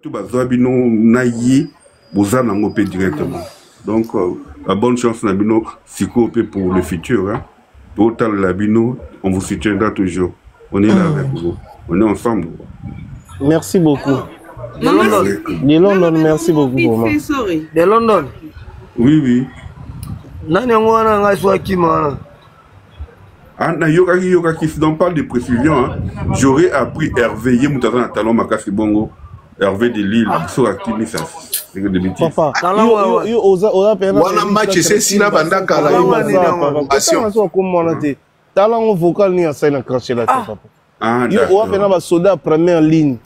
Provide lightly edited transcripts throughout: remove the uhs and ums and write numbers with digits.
To bazwa bino na ye boza nango mpe directement. Donc la bonne chance na bino sikoyo mpe pour le futur, hein. Totalela bino, on vous soutiendra toujours. On est là avec vous. On est ensemble. Merci beaucoup. De London. De London, merci beaucoup. Vraiment. Sorry. De London. Oui. Nani yango wana ngai so akima wana. Ah, nayokaki yokaki, si on parle de précision, hein, j'aurais appris Hervé ye moto aza na talon makasi bongo Hervé de Lille so akimi, ça c'est de bêtises. Papa, yo, yo, oza, oza pena. Wana match esesila banda kala, yo passion. Komona te. Tala ngo vocal ni asali na cracher la te, papa. Ah, yo oza pena basoda ya première ligne.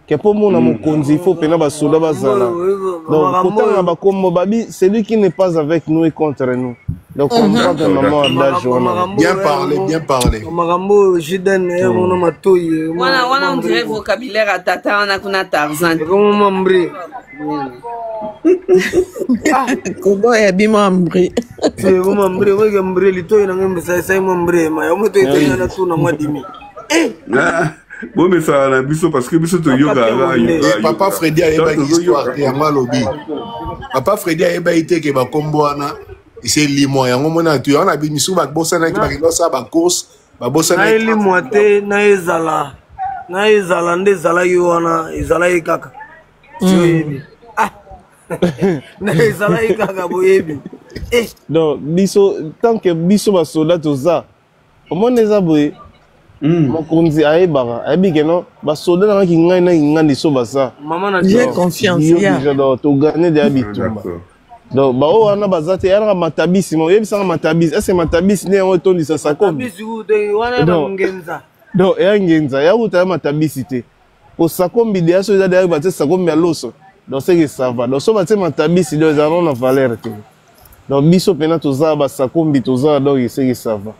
Ke mpo mona mokonzi, il faut pena basoda bazala. Donc kotanga bakombo babi, celui qui n'est pas avec nous est contre nous. Donc comprendre maman adage wana. Bien parlé, bien parlé. Makambo oyo Jiden mona matoi. Wana wana on dirait vocabulaire ya tata wana kuna Tarzan. Ekoma mbre. Koboya bimo mbri. Ekoma mbre, oyo mbre litoi na ngai mbisa mwa mbre ma yo moto etenga na tuna mwa dimi. Eh! Bomesala na biso parce que biso toyokaka. Papa Fredi ayebaki histoire te, yango alobi. Papa Fredi ayebaki te ke bakombo wana ese limwa, yango mona tu yango na bimisu babosanaki, bakende basala bacourse, babosanaki. Nayelimwa te, na ezala na ezala nde ezalaki wana, ezalaki kaka si oyebi. Ah, na ezalaki kaka boyebi. Eh. Donc biso, tant que biso basoda toza, omoni eza boye, mokonzi ayebaka, ayebi ke non, basoda nangaki ngai na ngandi so baza. Mama na J'ai confiance. Yo Yeah. déjà, donc togane deya bitumba. Donc baoyo wana baza te, yanaka matabisi mo oyebisaka matabisi ese matabisi nde yango etondisa sakombi. Bisi te wana ya Non. bangenza. Donc eya ngenza ya wuta ya matabisi te, po sakombi deya so eza deya batie sakombi ya loso, donc seke ça va. Donc so batie matabisi, donc ezala na valeur te. Donc biso mpena toza basakombi, toza, donc eseke ça va.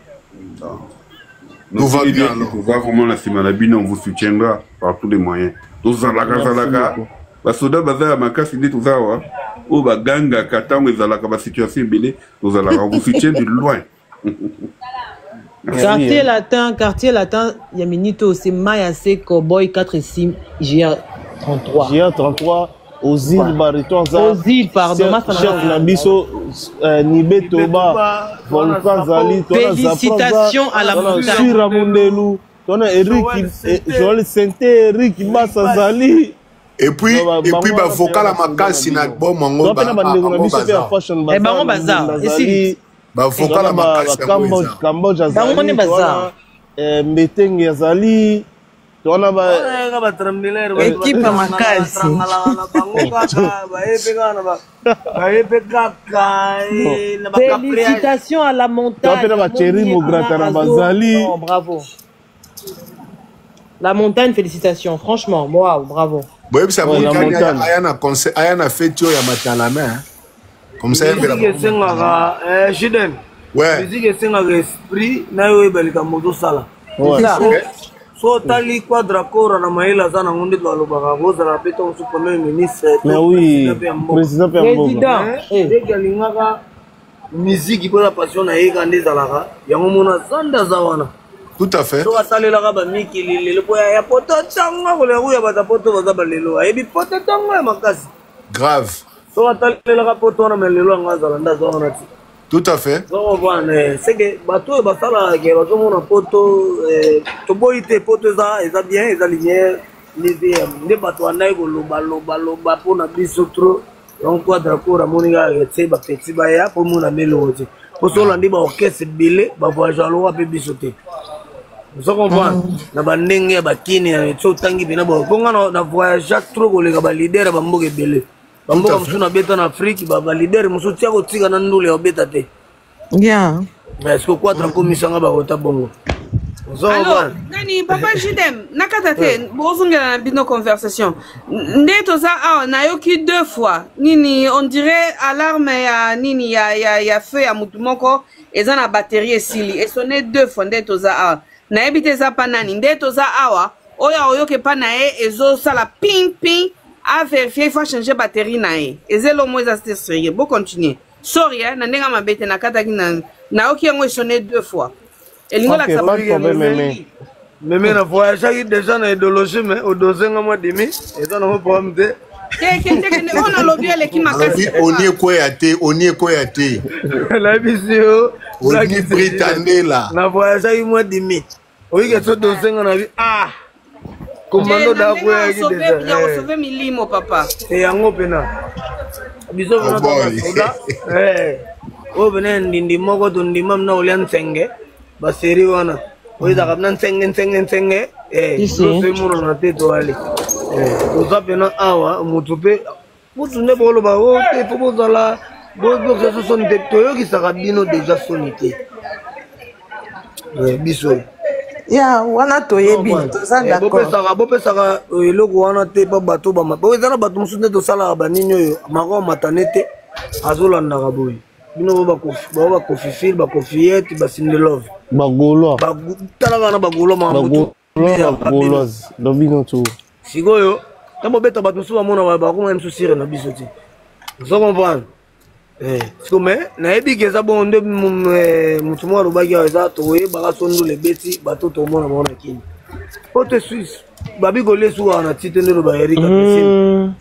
Tout va bien, alors. Toza vraiment na nsima na bino, on vous soutiendra par tous les moyens. Tozalaka Merci zalaka beaucoup. basoda baza ya makasi nde toza awa, oyo bagangaka ntango ezalaka basituation ebele, tozalaka, on vous soutient de loin. Quartier latin, quartier latin, ya minito, c'est Mayase Cowboy 4 6 GR 33. GR 33, Ozil Bariton aza. Ozil, pardon, chef na biso Nibe Toba Volcan azali. Félicitations à la montagne. Sura Mondelu, tona Eric Joel Sente, Eric Basa azali. Et puis bavocal ya makasi na album yango. Mpe na bandeko na biso mpe ya fashion. Eh, bango baza, esili. Bavocal ya makasi yango eza. Cambodge Bango nde azali. baza. Towana Mbetenge azali, towana ba Wana batrembilaire. Équipe ya makasi. Bango kaka baye mpe kaka na baye mpe kaka na bacapriage. Félicitations à la montagne. Toi, mpe na ba Thierry Mograta na bazali. Non, bravo. La montagne, félicitations. Franchement, waouh, bravo. Boyebisa Ouais, la monikani montagne. aya na concert, aya na feti oyo ya matalame, hein. Comme ça yembela. Musique esengaka Jiden. Musique esengaka esprit na yo, oyeba likambo ozosala. So otali Quadra Kora na mayele aza nango, nde balobaka kozala mpe ntango mosusu premier ministre to Mais oui, président mpe ya mboka. Président mpe ya mboka. Président. Eh. Ndenge alingaka miziki mpo na passion na ye kaka nde ezalaka yango, mona aza nde aza wana. Tout à fait. So asalelaka bamikili lelo mpo ya poto ntango koleka kuya bato ya poto baza balelo, ayebi poto ntango ya makasi. Grave. So atalelaka poto wana, me lelo yango azala nde aza wana ti. Tout à fait. Wana seke bato oyo basalaka ke bazomona poto, toboyi te, poto eza bien, eza lumière nde nde bato bandaki koloba loba loba mpona biso trop. Donc Quadra Kora amoni kaka tie bapeti baya mpo mona meloko te, mpo so olandi baorchestre ebele bavoyage aloka mpe biso te, ozo comprendre na bandenge ya bakini so otangi mpena mpo nga na voyage trop koleka baleader ya bamboka ebele, bamboka mosusu nabeta na Afrique, baleader mosusu tia kotika na ndule ya kobeta te. Est ce que Quadra komisanga bakota bongo? Alors nani, papa Jidem, nakata te, bozongela na bino conversation nde toza awa. Nayoki deux fois nini, on dirait alarme ya nini ya feu ya mutu moko eza na batterie esili, esonne deux fois nde toza awa. Nayebi te eza pa nani nde toza awa. Oyo aoyoka epa na ye ezosala ping ping, avérifie, il faut changer batterie na ye, eza elomo eza te sérieux. Bocontinue, sorry, eh, na ndenge ya mabe te, nakataki na nayoki yango esonne deux fois, elingi olakisa. Pas de problème, meme. Meme na voyageaki déjà na idéologie, mais odosenga mwa demi, eza nango problème te. Te, kende kende oyo nalobi eleki makasi. Alobi oni ekweya te, oni ekweya te. Nayebisi yo. Oni Britandela. Na voyageaki mwa dimi. Oyike so tosenga na bi ah. Commando da akweyaki deja. Ya kosauve milimo papa. E yango pena. Biso pena toza. Eh. Oyo pena ndindi moko tondima mna kolia nsenge. Ba série wana. Oyo ezalaka na nsenge nsenge nsenge. Eh, loso emonana te toale. Eh, toza pena awa moto mpe kutu nde boloba o oh, te fo bozala boyokisa so soni te toyokisaka bino deja soni te eh, biso ya wana toyebi toza eh, d'accord bopesaka eh, eloko wana te mpo bato bama eza na bato mosusu nde tosalaka banini oyo mako matane te azolandaka boye bino bao bakofifile bakofiyete basindelove bagaulois talaka na bagaulois makambo bagauloise donc bino to sikoyo ntango bobeta bato mosusu bamona bakoma mosusu sire na biso te ozo comprendre eh, siko mais nayebi ke eza bongo nde eh, motu moko alobaki awa eza tokoyebaka so ndula ebeti bato tokomona bango na kini po te suisse babi kolia esukaka na ti te nde loba erika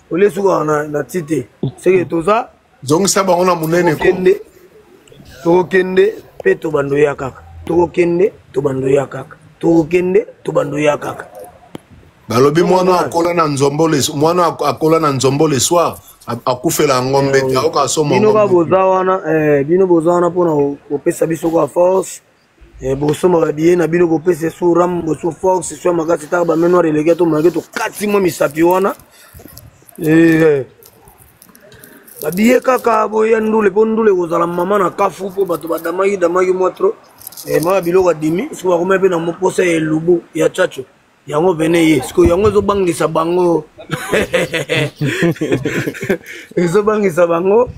kolia esukaka na ti te seke toza zongisa bango na monene kokende tokokende mpe tobando ya kaka tokokende tobando ya kaka tokokende tobando ya kaka balobi mwana akola na nzombo mwana akola na nzombo le soir akufela ngombe te ayoka somo bino kaka boza wana eh, bino boza wana mpona kopesa biso kwa force eh, bosomba babiye na bino kopesa esu ram bosu force so ya makasi taka bame noir eleki tomonaki tokati mwa misapi wana eh, babiye kaka boya ndule mpo ndule ekozala mama na kafu mpo bato badamaki damaki mwa trop mwa biloko adimi soki bakomai mpe na moposa ya elubu ya chacho yango pene ye sikoyo yango ezobangisa bango ezobangisa bango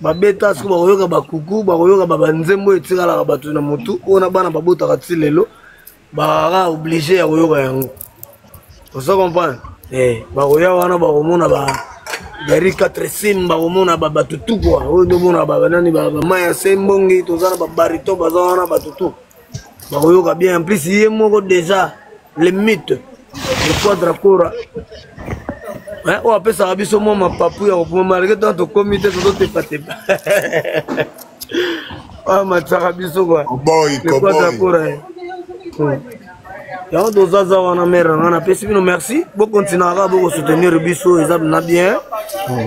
babeta sikoyo bakoyoka bakuku bakoyoka banzembo etikalaka bato na motu oyo na bana babotaka ti lelo bakaka oblige ya koyoka yango ozo comprendre eh, bakoya wana bakomona ba gari 4 sim bakomona bato tu kua oyo ndomona banani bamaya se mbongi toza na babarito baza wana bato tu bakoyoka bien en plus ye moko déjà le mythe le quadra kora oyo apesaka biso mwa mapapu ya kopuma malgré ntango tokomi te tozotepatepa oyo amatisaka biso kua le quadra kora yango tozaza wana mere na ngai napesi bino merci bokontinaka kaka bokosoutenir biso eza na bien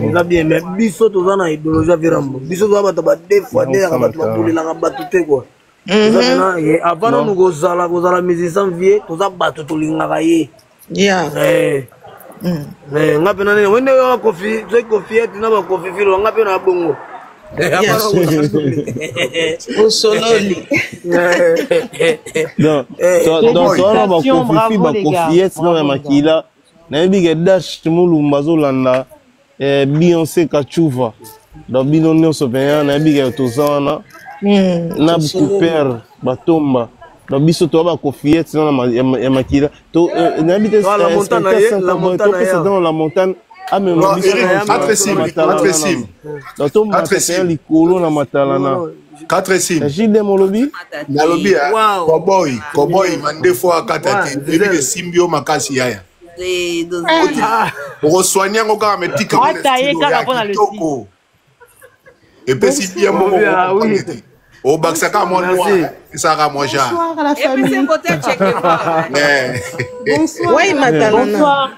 eza bien mais biso toza na idéologie ya virambo biso toza bato ba deux fois deux yaka bato babulelaka bato te kua eza pena ye avant nanu kozala kozala musicien vie toza bato tolingaka ye yeah. Eh. Eh, nga pena nini wende oyo kofi soki kofi ete na bakofi filo nga mpe na bongo Eh, avant nanu kozala- osololi donc Eh. donc towana Félicitations, bakofifi bravo les gars. bakofiete nano ya Bravo les gars. makila nayebi ke dash mulumba azolanda eh, Beyoncé Kachuva donc bino nyonso mpenza nayebi ke toza wana na Cooper batomba donc biso toza bakofiete nano ya makila to nayebi te Ah, la montagne na ye, la montagne na ye. topesa nano la montagne amema Non, biso Eric, na quatre sim, matalana quatre sim. donc tomata Quatre mpenza sim. likolo na matalana 4 sim. JDM olobi nalobi ya Wow. koboy koboy mandefo akata te Ouais, ebi Gisèle. esimbi yo makasi yaya okosoigne yango kaka me tika ngo na Ata ye stylo kaka ya mpona le kitoko epesi bien moko Oh, ah, oui. okoprendre te obakisa kaka mwa Merci. noir esalaka mwa genre Bonsoir à la epesi famille. kote chekeva Eh. Bonsoir. wai matalana Bonsoir.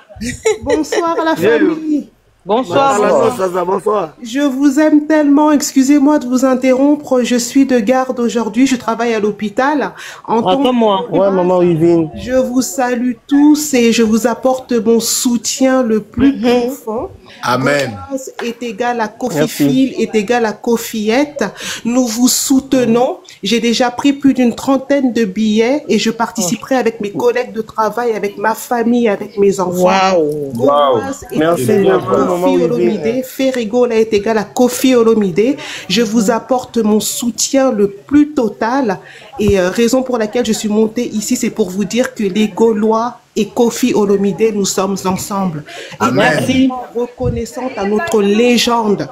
Bonsoir à la Yeyo. famille. Bonsoir. Bonsoir, Zaza, bonsoir. Je vous aime tellement. Excusez-moi de vous interrompre. Je suis de garde aujourd'hui. Je travaille à l'hôpital. En Ah, tant comme moi. ouais maman Wivine Je vous salue tous et je vous apporte mon soutien le plus profond. amen Gauloise est égal à Merci. Kofifil, est égal à Kofiette. Nous vous soutenons. J'ai déjà pris plus d'une trentaine de billets et je participerai avec mes collègues de travail, avec ma famille, avec mes enfants. Waouh. Gauloise est Merci égal à beaucoup, maman Koffi Wivine. Olomide. Ferrigola est égal à Koffi Olomide. Je vous apporte mon soutien le plus total et raison pour laquelle je suis montée ici, c'est pour vous dire que les Gaulois et Koffi Olomide, nous sommes ensemble. Et Amen. Merci. reconnaissante à notre légende,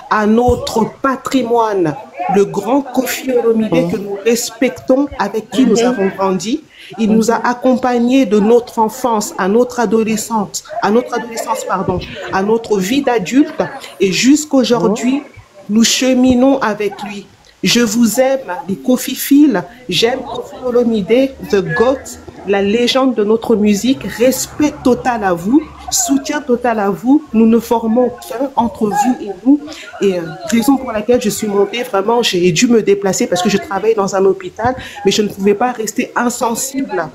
à notre patrimoine, le grand Koffi Olomide que nous respectons, avec qui nous avons grandi. Il nous a accompagnés de notre enfance à notre adolescence, à notre adolescence, pardon, à notre vie d'adulte et jusqu'aujourd'hui, nous cheminons avec lui. Je vous aime, les Koffiphile. J'aime Koffi Olomide, The GOAT, la légende de notre musique. Respect total à vous, soutien total à vous. Nous ne formons qu'un entre vous et nous. Et raison pour laquelle je suis montée, vraiment, j'ai dû me déplacer parce que je travaille dans un hôpital, mais je ne pouvais pas rester insensible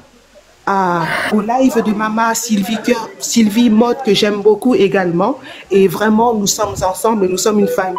au live de Mama Sylvie, Cœur, Sylvie Mode, que j'aime beaucoup également. Et vraiment, nous sommes ensemble, nous sommes une famille.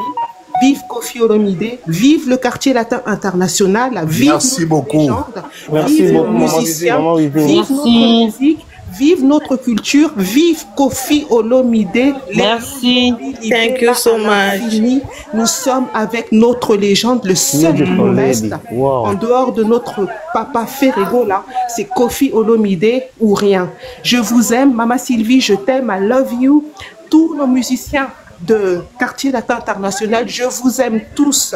Vive Koffi Olomide, vive le quartier latin international, vive Merci notre beaucoup. légende, Merci vive nos beaucoup, maman musiciens, Maman Wivine. vive notre Merci. musique, vive notre culture, vive Koffi Olomide. Merci. Thank you so much. L'infini. Nous sommes avec notre légende, le seul qui nous Beautiful reste, lady. Wow. en dehors de notre papa Ferrego là, c'est Koffi Olomide ou rien. Je vous aime, Mama Sylvie, je t'aime, I love you. Tous nos musiciens de Quartier Latin International, je vous aime tous.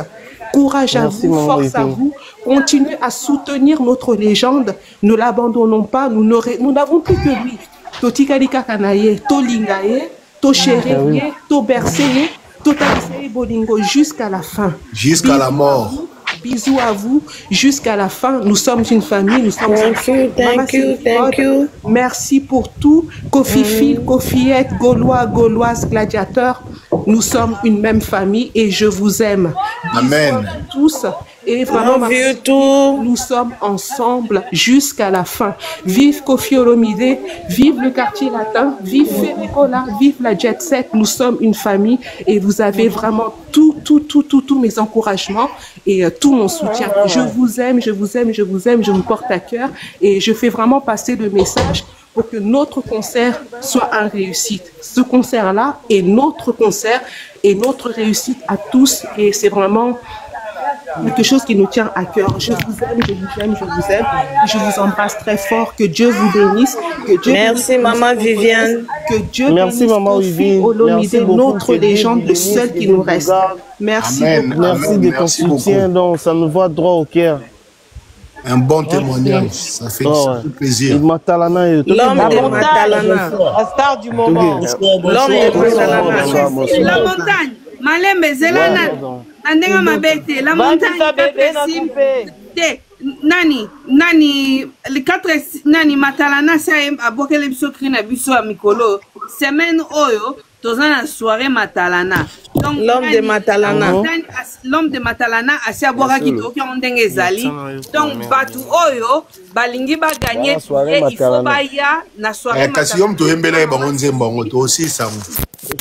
Courage à Merci, vous, Maman force à Wivine. vous. Continuez à soutenir notre légende. Ne l'abandonnons pas. Nous n'avons plus que lui. Totikali kaka na ye, tolinga ye, tochérir Ah oui. ye, tobercer ye, totalisa ye bolingo jusqu'à la fin. Jusqu'à la Bisous à mort. vous, bisous à vous jusqu'à la fin. Nous sommes une famille, nous sommes Thank you, ensemble. Mama thank you, Sylvie thank Mode, you. merci pour tout. Kofi Phil, Kofiette, Gaulois, Gauloise, Gladiateur, nous sommes une même famille et je vous aime. Bisous à Amen. vous tous. Et vraiment, Love Mama you Sylvie, too. nous sommes ensemble jusqu'à la fin. Vive Koffi Olomide, vive le quartier latin, vive Ferregola, vive la Jet Set. Nous sommes une famille et vous avez vraiment tout, tout, tout, tout, tous mes encouragements et tout mon soutien. Je vous aime, je vous aime, je vous aime, je vous porte à cœur et je fais vraiment passer le message pour que notre concert soit une réussite. Ce concert-là est notre concert et notre réussite à tous et c'est vraiment quelque chose qui nous tient à cœur. Je vous aime, je vous aime, je vous aime. Je vous embrasse très fort. Que Dieu vous bénisse. Que Dieu Merci, bénisse Maman la musique Viviane. congolaise. Que Dieu Merci, bénisse Maman Koffi Wivine. Olomide, Merci beaucoup. notre Que Dieu légende, vous le bénisse, seul que qui Dieu nous vous reste. garde. Merci Amen. beaucoup. Merci Amen. de ton Merci soutien. beaucoup. Donc, ça nous va droit au cœur. Un bon Merci. témoignage. Ça fait, Oh, ça ouais. fait Et plaisir. Matalana, L'homme La de montagne, Matalana. la star du moment. Bonsoir, L'homme bonsoir, de Bonsoir, Matalana. bonsoir, La bonsoir. montagne, malembe zela Ouais, na pardon. na ndenge mabe te. La montagne Vandisa bebe 4 na sim coupe. te nani nani le 4 nani matalana si abwakeli biso cri na biso ya mikolo semaine oyo toza na soirée matalana. Donc L'homme de nani la Matalana. montagne l'homme de matalana asi abwakaki toyoki yango ndenge ezali. Donc bato oyo balingi baganye Wana soirée billet, il faut matalana. baya na soirée Eh, kasi yo matalana. moto oyembela ye bango nzembo yango toosisa yango.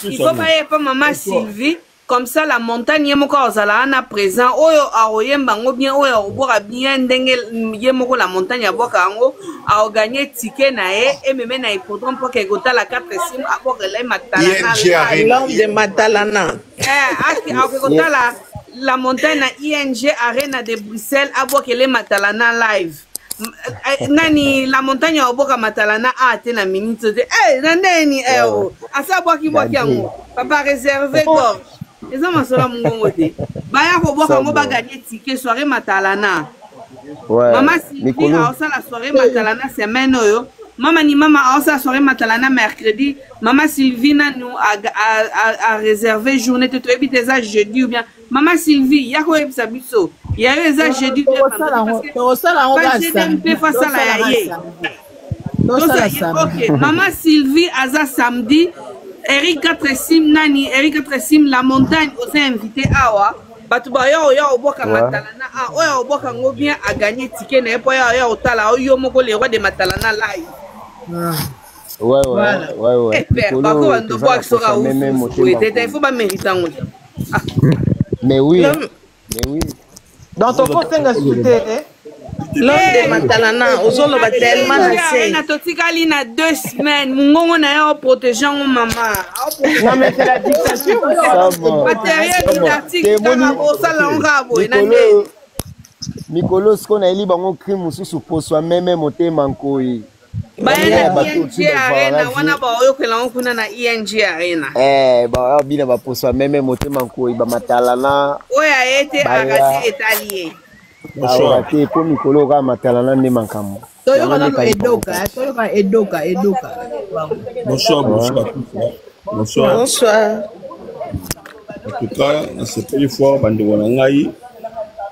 Il faut baya epa mama Sylvie, comme ça la montagne ye moko azala wana présent oyo akoyemba yango bien, oyo akobwaka bien ndenge ye moko la montagne abwaka yango, akoganye ticket na ye ememe na hippodrome mpo ake kotala 4 sim abwakela ye matalana ING live. Arena. L'homme de Matalana. Eh, akoki kotala la montagne na ING Arena de Bruxelles abwakele matalana live. Nani la montagne aoboka matalana a te na minute te eh, na ndeni eh, o asa abwaki bwaki yango papa réservé gorge eza masolo ya mongongo te baya kobwaka yango baganye ticket soirée matalana. Ouais. Mama Sylvie Mikolo. aosala soirée matalana semaine oyo. Mama ni mama aosala soirée matalana mercredi. Mama Sylvie nanu a réservé journée te toyebi te eza jeudi ou bien mama Sylvie ya koyebisa biso ya yo eza jeudi ou bien vendredi parce que Tosala yango pa kaka jeudi samedi. mpe fasala Tosala ya kaka ye. samedi. Tosala samedi. Ok, mama Sylvie aza samedi. Eric 4 sim nani Eric 4 sim la montagne oza invité awa bato baya oya obwaka matalana a oyo obwaka yango bien aganye ticket na ye mpo oya oya otala yo moko le roi de matalana live. Ouais, ouais, Voilà. ouais, ouais. Eh père Mikolo, bako bando toza na bwaki soki posa meme awususu boye motema te te il nkoi. faut bamérite yango te. Mais oui, hein. L'homme Mais oui. Dans ton conseil, soutien, eh? l'homme de Eh, Matalana. Ozoloba tellement na ING se. Arena totikali na 2 semaines mongongo na ye aoprotege yango mama. Non, mais c'est la dictature ou quoi? Ça va. Matériel Ça va. didactique Te kaka moni bosala yango kaka boye na mikolo ndeni. mikolo sikoyo nayeli bango cri mosusu poswa meme motema nkoi. Baya Bamia ya na bato ING otu bavalaka Arena vie. wana baoyokela yango kuna na ING Arena. Eh, babina baposwa meme motema nkoi bamatalana Oyo aye te baya arate etali ye. Awa te mpo mikolo kaka matalana nde makambo. Toyoka nano edoka, toyoka edoka, edoka. Bonsoir, bonsoir à tous. Bonsoir. Bonsoir. En tout cas, nasepeli fort bandeko na ngai.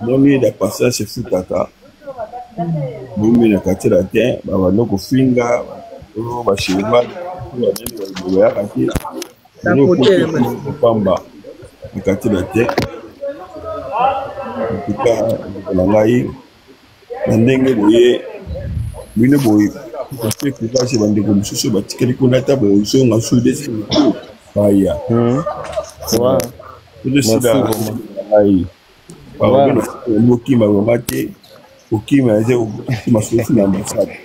Moni la patience efutaka. Bomi na quartier latin, babanda kofinga, oyo bacheval, bayaka te. Pamba na quartier latin. En tout cas, ndeko na ngai, na ndenge boye bino boye mpe courage bandeko mosusu batikali kuna ata bozonga su deuxième tour baya tozosila ngai okima vraiment te okima eza okima sosi na ambassade.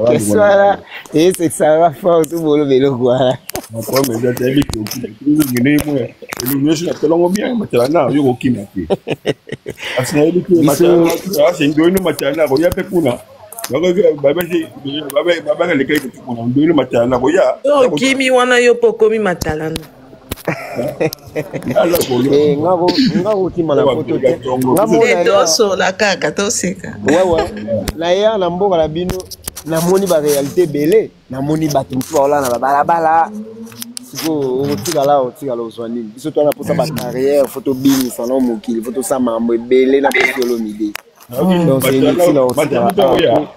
Question wana esekisaka fort tu boloba eloko wana. Problème eza te, yebi ke okima elongi nyonso na tolongo bien matalana yo kokima te, kasi nayebi te matalana ndoyino matalana koya mpe kuna babalekaki kuna ndoyino matalana koya. Okimi wana yo mpo okomi matalana. Eh, nga kokima na poto te. Nga mona tosola kaka toseka. Wewe naya na mboka na bino, namoni baréalité ebele, namoni bato mosusu baolala na babalabala. Sikoyo okotikala, otikala ozwa nini? Biso twana mposa bacarrière, fo tobimisa na mokili, fo tosala makambo ebele na Koffi Olomide. Donc c'est inutile okotikala awa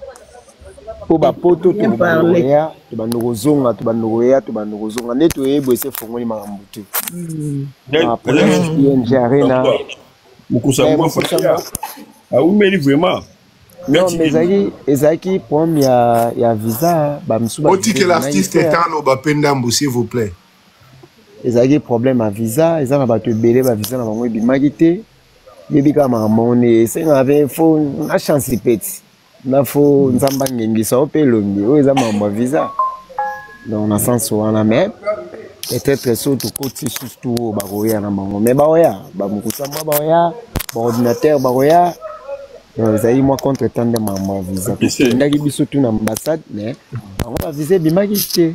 mpo bapoto tobanda koya, tobanda kozonga, tobanda koya, tobanda kozonga nde toyebi ese efongoli makambo te. ING Arena. Mokusa mwa awumeli vraiment. Non, mais ezalaki ezalaki problème ya visa, bamisusu. Otikela artiste etant aloba mpe ndambu, s'il vous plaît. Ezalaki problème ya visa, eza na bato ebele bavisa na bango ebimaki te. Yebi kaka makambo yango nde esengaka mpe fo na chance peti na fo Nzambe angengisa o mpe elongi oyo eza makambo ya visa. Donc na sens wana, mais peut-être so tokoti susu tu oyo bakoya na bango, mais baoya bamokusa mwa baoya baordinateur bakoya. Donc ezali mwa contre temps nde makambo ya visa. Tokendaki biso tu na ambassade, mais bango bavisa ebimaki te.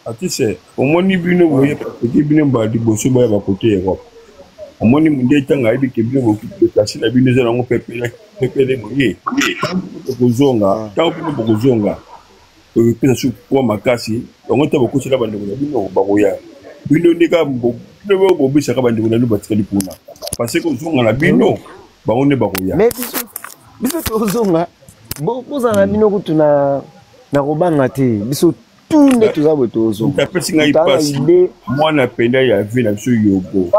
Atise omoni bino boye parce bino ba liboso baya bakote Europe, omoni nde ntango ayebi ke bino bodeplase na bino eza nango pepele pepele boye. Bokozonga ntango bino bokozonga, ekopesa su poa makasi bango ntango bokosela bandeko na bino bakoya. Bino nde kaka bino bobisaka bandeko na bino batikali kuna, parce kozonga na bino bango nde bakoya. Mais biso tozonga, bozala na bino kutu na kobanga te, biso tu nde toza boye tozonga. Apesi ngai mpasi mwana penda ya vie na biso yogo.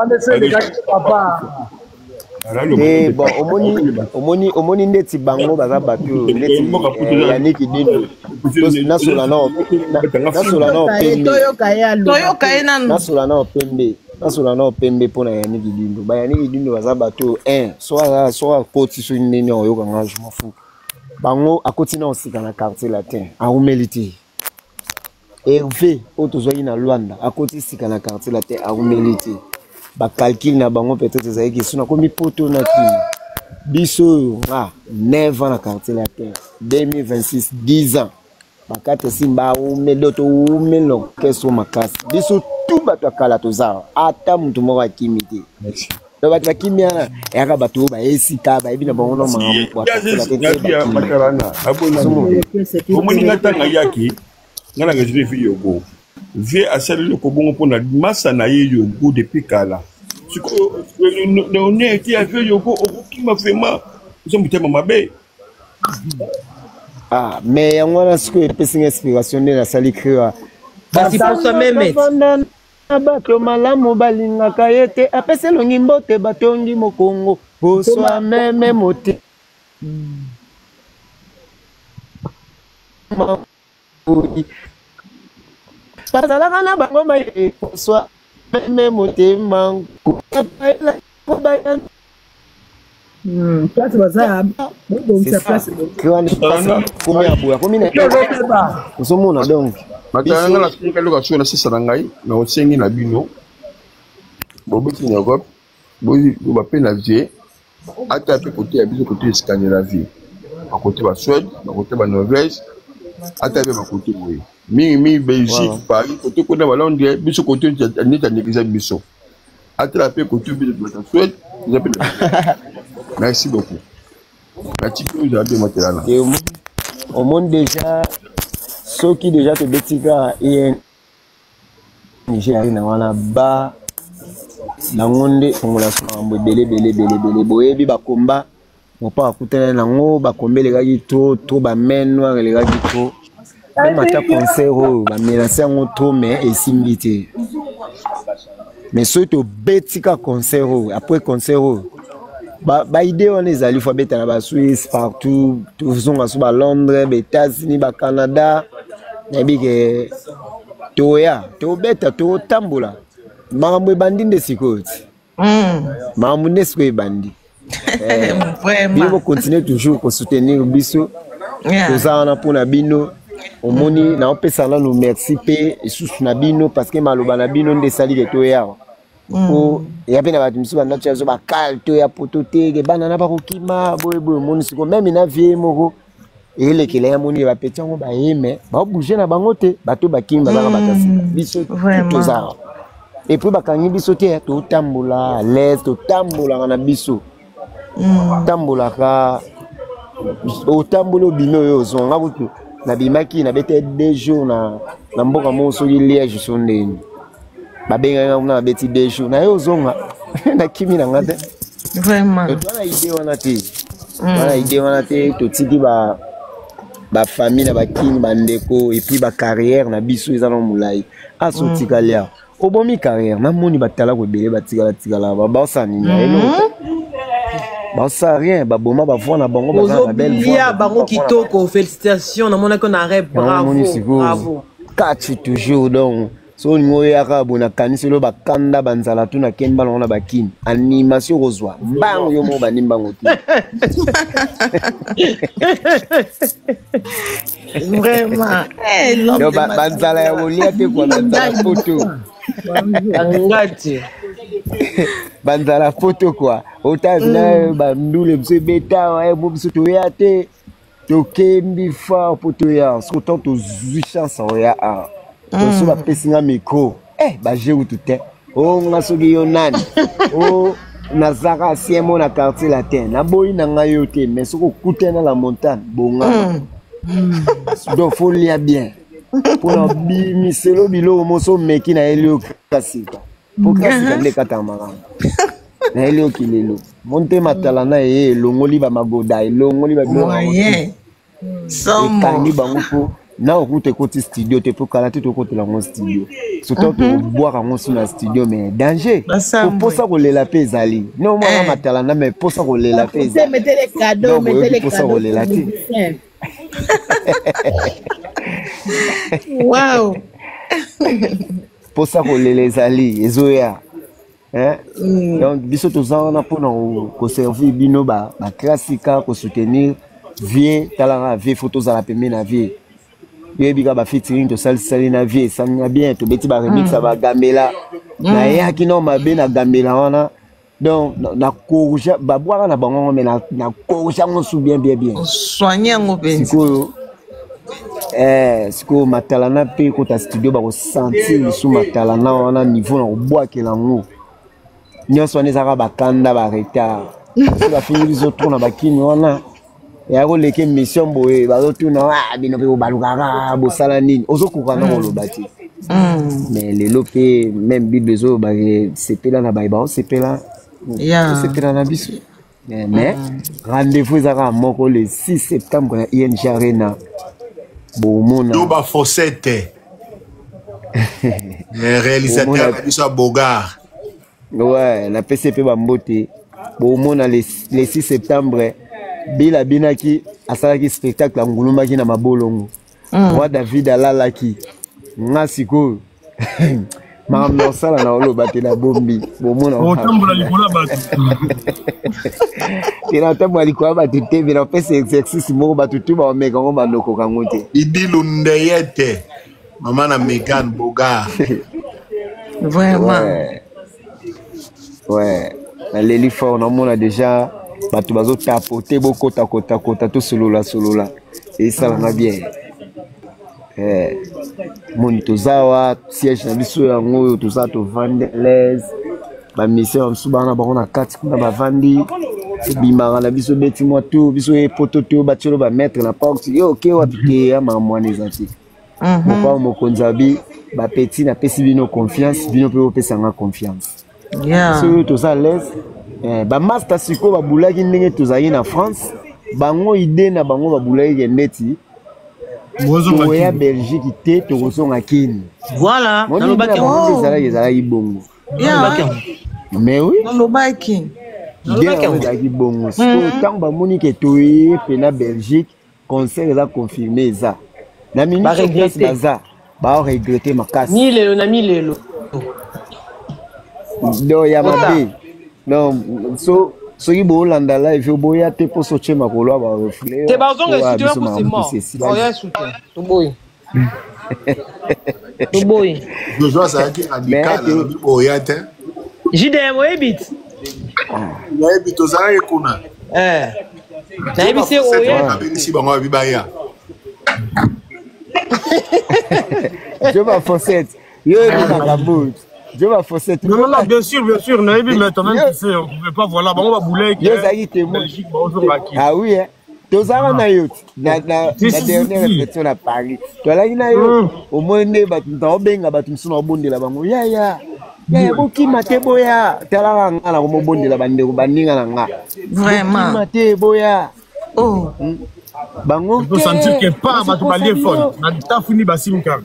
Eh, bon, omoni omoni omoni ndeti bango baza bato oyo ndeti Yannick Dindo, nasola nao nasola nao pembe. Toyoka ye nanu. Nasola nao pembe, nasola nao pembe mpo na Yannick Dindo. Ba Yannick Dindo baza bato oyo un so akoti soki ndeni akoyoka nga, je m'en fous. Bango akoti na osika na Quartier Latin, arumeli te. Hervé oyo tozwaki na Luanda akoti sika na Quartier Latin, arumeli te. Bacalcule na bango peut-être ezalaki so nakomi poto na kini. Biso oyo nga 9 ans na Quartier Latin, 2026 10 ans, bakate simba arumeli do toumeli na orchestre makasi. Biso tu bato ya kala toza, ata motu moko akimi te. Donc bato bakimi wana eyaka bato oyo bayesika bayebi na bango na makambo. Omoni nga ntango ayaki nga na raisonne vie yogo vie asali eloko bongo mpona masa na ye yogo depuis kala. Sikoyo ete ya vie yogo okokima vraiment, oza motema mabe. Ah, mais yango wana sikoyo epesi nga inspiration nde nasali cri. Kasi posa meme bato malamu balingaka ye te, apesi elongi mbote batongi mokongo boswa meme motema. Bazalaka na bango maye boswa meme motema. Place baza bobongisa place. Komi ya boye akomi na ozomona donc. Batala nga nasengi eloko soki nasisa na ngai na osengi na bino bobeti na Europe bape na vie ata mpe kote ya biso kote Scandinavie, bakote ba Suède, bakote ba Norvège, ata mpe bakote boye mingimingi Belgique, Paris, kote kuna ba Londres. Biso kote neti anekisa biso atala mpe kote biso bato ya Suède. Merci beaucoup. Natiki oyo ozala bien matelana. Omoni déjà soki déjà tobeti kaka ING Arena wana ba nango nde fongola makambo ebele ebele ebele ebele boyebi bakomba mopa akutana nango bakomba elekaki trop trop bamain noire elekaki trop meme ata concert oyo bamenase yango trop mais esimbi te mais soki tobeti ka concert oyo après concert oyo baide wana ezali fo abeta na baswisse partout tozonga so balondres baétats-unis bacanada nayebi ke toya tobeta totambola makambo ebandi nde sikoyo ti makambo nde sikoyo ebandi. Bino bocontinue toujours kosoutenir biso, toza wana mpona bino. Omoni, naopesa nanu merci mpe lisusu na bino parce que maloba na bino nde esali ke toya. Po eya mpe na bato mosusu bandati ya zo bakale toya poto te ke bana na bakokima boyeboye. Omoni sikoyo meme na vie moko elekela ya moni bapeti yango baye me baobouge na bango te. Bato bakimi bazaka bato ya sika, biso toza awa et puis bakangi biso te. Totambola à l'aise, totambolaka na biso, tambolaka, otamboli, obimi oyo ozonga. Kutu nabimaki, nabeta 2 jours na mboka moko soki Liège so ndeni babengaki nga kuna, nabeti 2 jours naye ozonga, nakimi na nga te. Toza na idée wana te, toza na idée wana te. Totiki ba bafamille na bakini, bandeko, et puis bacarrière na biso eza na molai. Aso otikali awa, obomi carrière. Namoni batalako ebele batikala tikala, baosala nini? Eloko te, baosala rien, baboma bavoix na bango, baza na belle voix. Ozolia bango kitoko, félicitation, namonaki na rêve, bravo. Namoni sikoyo. Bravo. Catch toujours. Donc so olingi oyaka boye, nakanisi olo bakanda banzala tu nakemba nango na bakini animation, okozwa mbango yo moko bandi mbango te. Vraiment. Eh, l'homme Donc, de ma banzala ya kolia te kua, banzala poto. Angati. Banzala poto kua, otala na bandule biso ebeta mo biso toya te, tokembi fort mpo toya. Soki otan tozwi chance oya awa, so bapesi nga micro, baje kutu te. O nga soki yo nani o nazaka ancien mo na Quartier Latin, naboyi na ngai yo te, mais soki okutani na la montagne bongana. Donc faut lia bien mpona bimiselo biloko moso omeki nayeli yo kasika, mpo kasika nde ekataka makambo. Nayeli yo kilelo montema tala na ye elongoli bamagoda, elongoli babiloko yango. Moyen. Somo. Ekangi bango mpo na okuta ekoti studio te, mpo kala te tokotela yango studio, surtout tokobwaka yango so na studio, mais danger. Basambwe. Posa kolela mpe ezali no mwana matala na mais posa kolela mpe ezali. Mettez les cadeaux, Donc, mettez boyoki les posa cadeaux pour kolela les te. musiciens. Wow. Posa kolela ezali, ezoya, hein? Donc biso toza wana mpona koservir bino baclassika, kosoutenir vie. Talaka vie, faut tozala pembeni na vie. Yoyebi kaka bafeaturing tosalisali na vie, esalinga bien, tobeti baremix ya bagambela. Nayaki nao mabe na gambela wana, donc na corrige babwaka na bango mais na corrige yango su bien bien bien. Soigne yango mpenza. Sikoyo sikoyo matalana mpe ekota studio, bakosentir lisu matalana wana niveau na kobwakela yango nyonso wana. Ezaka bakanda baretard so bafingi biso trop na bakini wana ya koleka émission boye, bazotuna: "Ah, bino mpe bobalukaka, bosala nini?" Ozokoka na koloba te. Mais lelo mpe même Bible ezoloba sepela na baye baosepela, tosepela na biso. Mais rendez-vous eza kaka moko, le 6 septembre na ING Arena, bomona. Yo bafosete réalisateur na biso ya Bogar. Ouais, napesi mpe bambote. Bomona le 6 septembre, bila binaki asalaki spectacle, angulumaki na mabolongo. Roi David alalaki nga. Sikoyo makambo na kosala na oloba te, nabombi, bomona. Otambola likolo ya bato. Te, na otambola likolo ya bato te, me napesa exercice moko, bato tu baomeka yango, balokoka yango te. Idilu Ndeyete, mama na Megan Bogar. Vraiment. Ouais, naleli fort. Namona déjà bato bazotapote, bokota kota kota, tosolola solola, esalanga bien. Moni toza awa, siège na biso yango oyo, toza tovandi à l'aise. Bamusicien bamosusu bana bango na kati kuna bavandi, tobimaka na biso beti mwa tour, biso ye poto to batielo bametre na porte, yo oke wapi te, ya makambo wana eza te. Mopao mokonzi abi bapeti, napesi bino confiance, bino mpe bopesanga confiance. Soki toza à l'aise, bamaster sikoyo babulaki ndenge tozalaki na France, bango ide na bango babulaki ke ndeti toya Belgique te, tokozonga Kini. Voilà, nalobaki yango ezalaki ezalaki bongo. Mais oui, nalobaki ide yango ezalaki bongo. Sikoyo ntango bamoni ke toye mpe na Belgique, concert eza confirmé, eza na minute place baza baoregrete makasi. Milelo na milelo. Do ya mabe. Non, so soki boolanda live oyo boya te mpo so tie makolo ya barefle te, bazonga esutu ya kusema oya esutu, toboyi, toboyi. Jojo azalaki radical, alobi boya te. JDM oyebi ti. Nayebi, tozalaki kuna. Nayebi se oye. Abengisi bango, abi baya. Jo bafosete, yo oyebi makambo, jo bafosete. Non, non, non, bien sûr, bien sûr, nayebi, mais toi-même tu sais, on pouvait pas, voilà, bango baboulaki. Yo ozalaki témoin. Belgique baozongaki. Ah oui, hein. Tozalaka na yo na dernière répétition na Paris, tozalaki na yo. Omoi nde bato naobenga, bato mosusu naobondela bango, yaya yaya, bokima te, boya. Talaka nga na komobondela bandeko baninga na nga. Vraiment. Bokima te, boya. Oh. Bango te sentir que pas bato balie phone na tafuni ba sim card.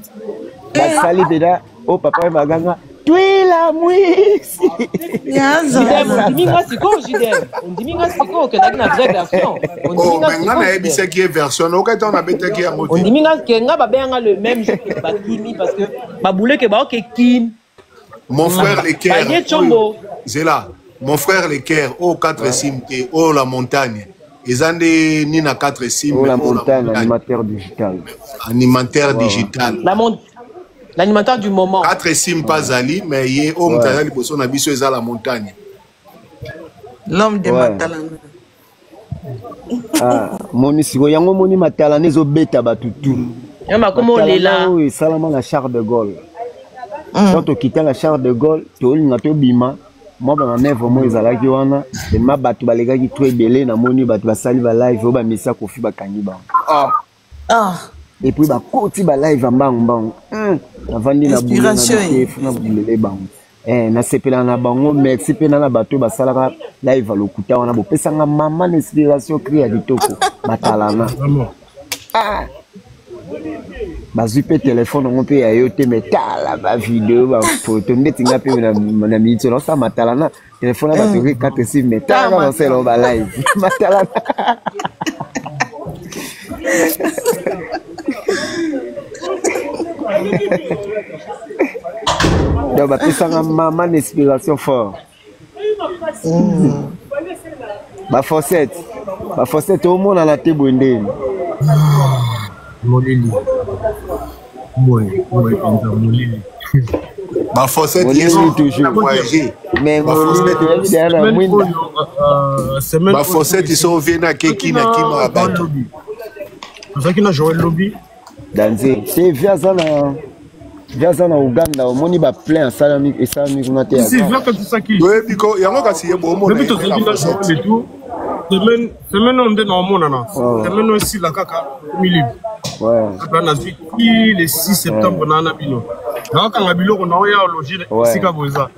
Basali mpena oyo papa oyo baganga twila mwisi. Ondimi nga sikoyo, JDM, ondimi nga sikoyo okendaki na vraie version. Ondimi nga nga nayebisaki ye version okati ntango nabetaki yango te. Ondimi nga ke nga babenganga le même jour que bakimi parce que babuleke baoke kini. Mon frère Leker, baye Tshombo. Zela, mon frère Leker, oyo 4 sim te, oyo la montagne eza nde nini na 4 sim. Oyo la montagne, animateur digital. Animateur digital. La l'animateur du moment. 4 sim pas azali, mais ye oyo moto aza liboso na biso eza la montagne. L'homme de Matalana. Ah, moni sikoyo yango moni matalana ezobeta bato tu. Olela oyo esalama na Charles de Gaulle. Tant tokita na Charles de Gaulle, tolinga tobima, mwa bamanœuvre mo ezalaki wana ema, bato balekaki to ebele. Namoni bato basali balive oyo bamisa Kofi, bakangi bango. Et puis bakoti balive ya mbangu mbangu. Navandi na na bulele bango, nasepelaka na bango. Merci mpe na bato oyo basalaka live ya lokuta wana, bopesanga mama na inspiration, cri ya kitoko batalana. Bazwi mpe telefone yango mpe ya yo te, me tala bavideo, bafoto ndeti nga mpe na miniti oyo naosala matalana, telefone ya bato 4 6, me tala kaka nasala yango balive matalana. Donc bapesanga mama na inspiration fort. Bafossette, bafossette omonana te boye ndeni. Molili boye boye mpenza, molili. Bafossette. Molili toujours. Voyage. Mais molili toyebi deya na mwinda. Bafossette so ovie na keki na kima ya bato. Tozalaki na Joel lobi. Danze te, vi aza na, vi aza na Uganda, omoni baplein asalami, esalami kuna te. Toyebi ko yango, kasi ye bomona. Lobi tozalaki na Joel et tout. Semaine, semaine oyo nde naomonana, semaine oyo esila kaka milibre apa nazwi ti le 6 septembre naa na bino, nakakanga biloko na oya ologe esika boza.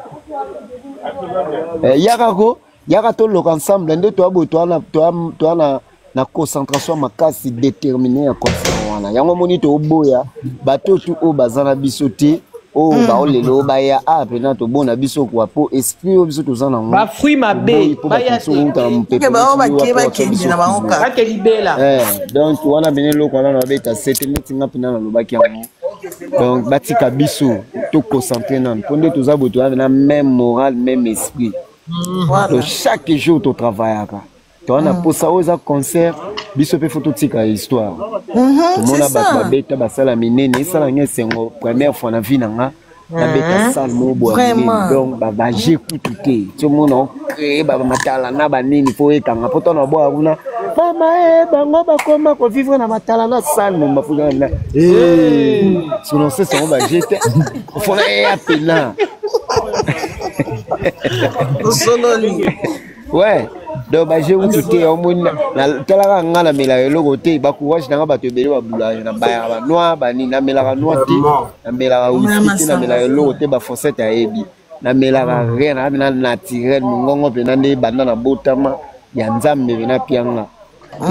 Yaka ko, yaka toloka ensemble nde toya boye, toya na concentration makasi, déterminé ya concert wana. Yango moni toboya bato tu oyo baza na biso te, oyo baolela oyo baya a mpena tobona biso kwa, po esprit oyo biso toza nango. Bafruit mabe. Baya te na mopepe. Bake libela. Donc wana pene eloko wana nabeta sete neti nga mpena nalobaki yango. Donc batika biso toconcentre nanu, mpo nde toza boye, toza na même moral, même esprit. Donc chaque jour totravaillaka, toza na posa oyo eza concert. Biso mpe fo totika histoire. Tomona bato babeta, basala minene, esala nga esengo. Première fois na vie na nga nabeta salle moko boye minene, donc baje kutu te, tiomona ocrée bamatala na banini mpo ekanga mpo tona bwaka kuna mama e bango bakoma kovivre na matala na salle momba fo sinon se sango baje te, fona eya pena. Osololi. Ouais. Donc baje kutu te omoni talaka nga namelaka eloko te bacourage nanga bato ebele babulaka na bayaka banoir banini namelaka noir te namelaka wiski te namelaka eloko te bafossete ayebi namelaka rien naza mpena naturel mongongo mpena nde banda na botama ya nzambe mpena pianga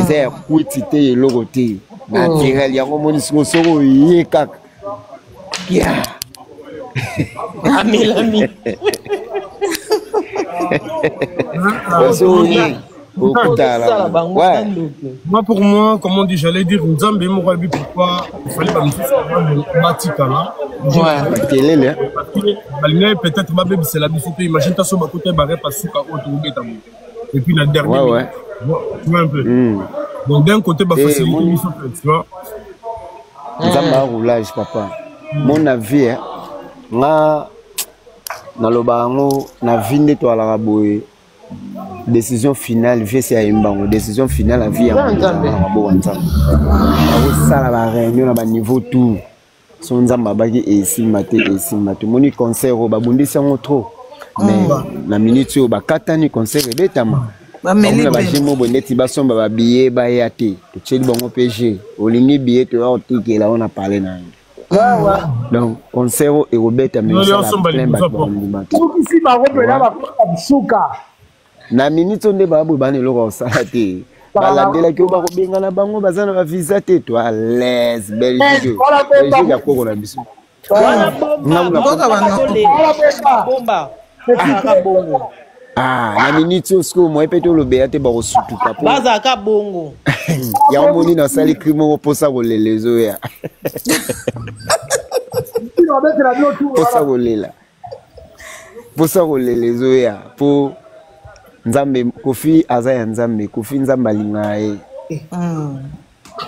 eza ya kwiti te eloko te naturel yango omoni sikoyo soki oye kaka ya amelami soki oye okutala bango. Moi, pour moi, comment on dit, j'allais dire, Nzambe moko ayebi pourquoi il fallait bamisusu batikala. Makelele. Balingaki peut-être babebisela biso te. Imagine ta so bakota barep asuka oyo tokobeta boye et puis la dernière ouais, ouais. Tu vois un peu. Donc d'un côté bafacilité biso pe, tu vois. Nzambe aroulage papa mon avis, eh, nga naloba yango na vie nde toalaka boye. Décision finale vie esi ayemba yango, décision finale ya vie yango ezalaka na maboko ya Nzambe. Akosala baréunion na baniveau tout so Nzambe abaki esimba te, esimba te. Omoni concert oyo babundisi yango trop, mais na minute oyo bakatani concert ebetama. Bameli na bagemo boye neti basomba babillet baya te, totieli bango mpe g olingi billet toya kotikela oyo na pale na yo. Donc concert oyo ekobeta mais plein bato bakondima te. Sukisi bango mpena bakota suka. Na minute oyo nde baboye bana eloko ya kosala te, balandelaki oyo bakobengana bango baza na bavisa te. To à l'aise Belgique, Belgique ya koko na biso. Wana bomba bomba bazalaka bongo. Ah, na minute oyo sikoyo moye mpe tolobeya te, bakosutuka po bazalaka bongo. Yango moni nasali cri moko mposa kolela ezoya, mposa kolela, mposa kolela ezoya mpo Nzambe Kofi aza ya Nzambe. Kofi Nzambe alingaka ye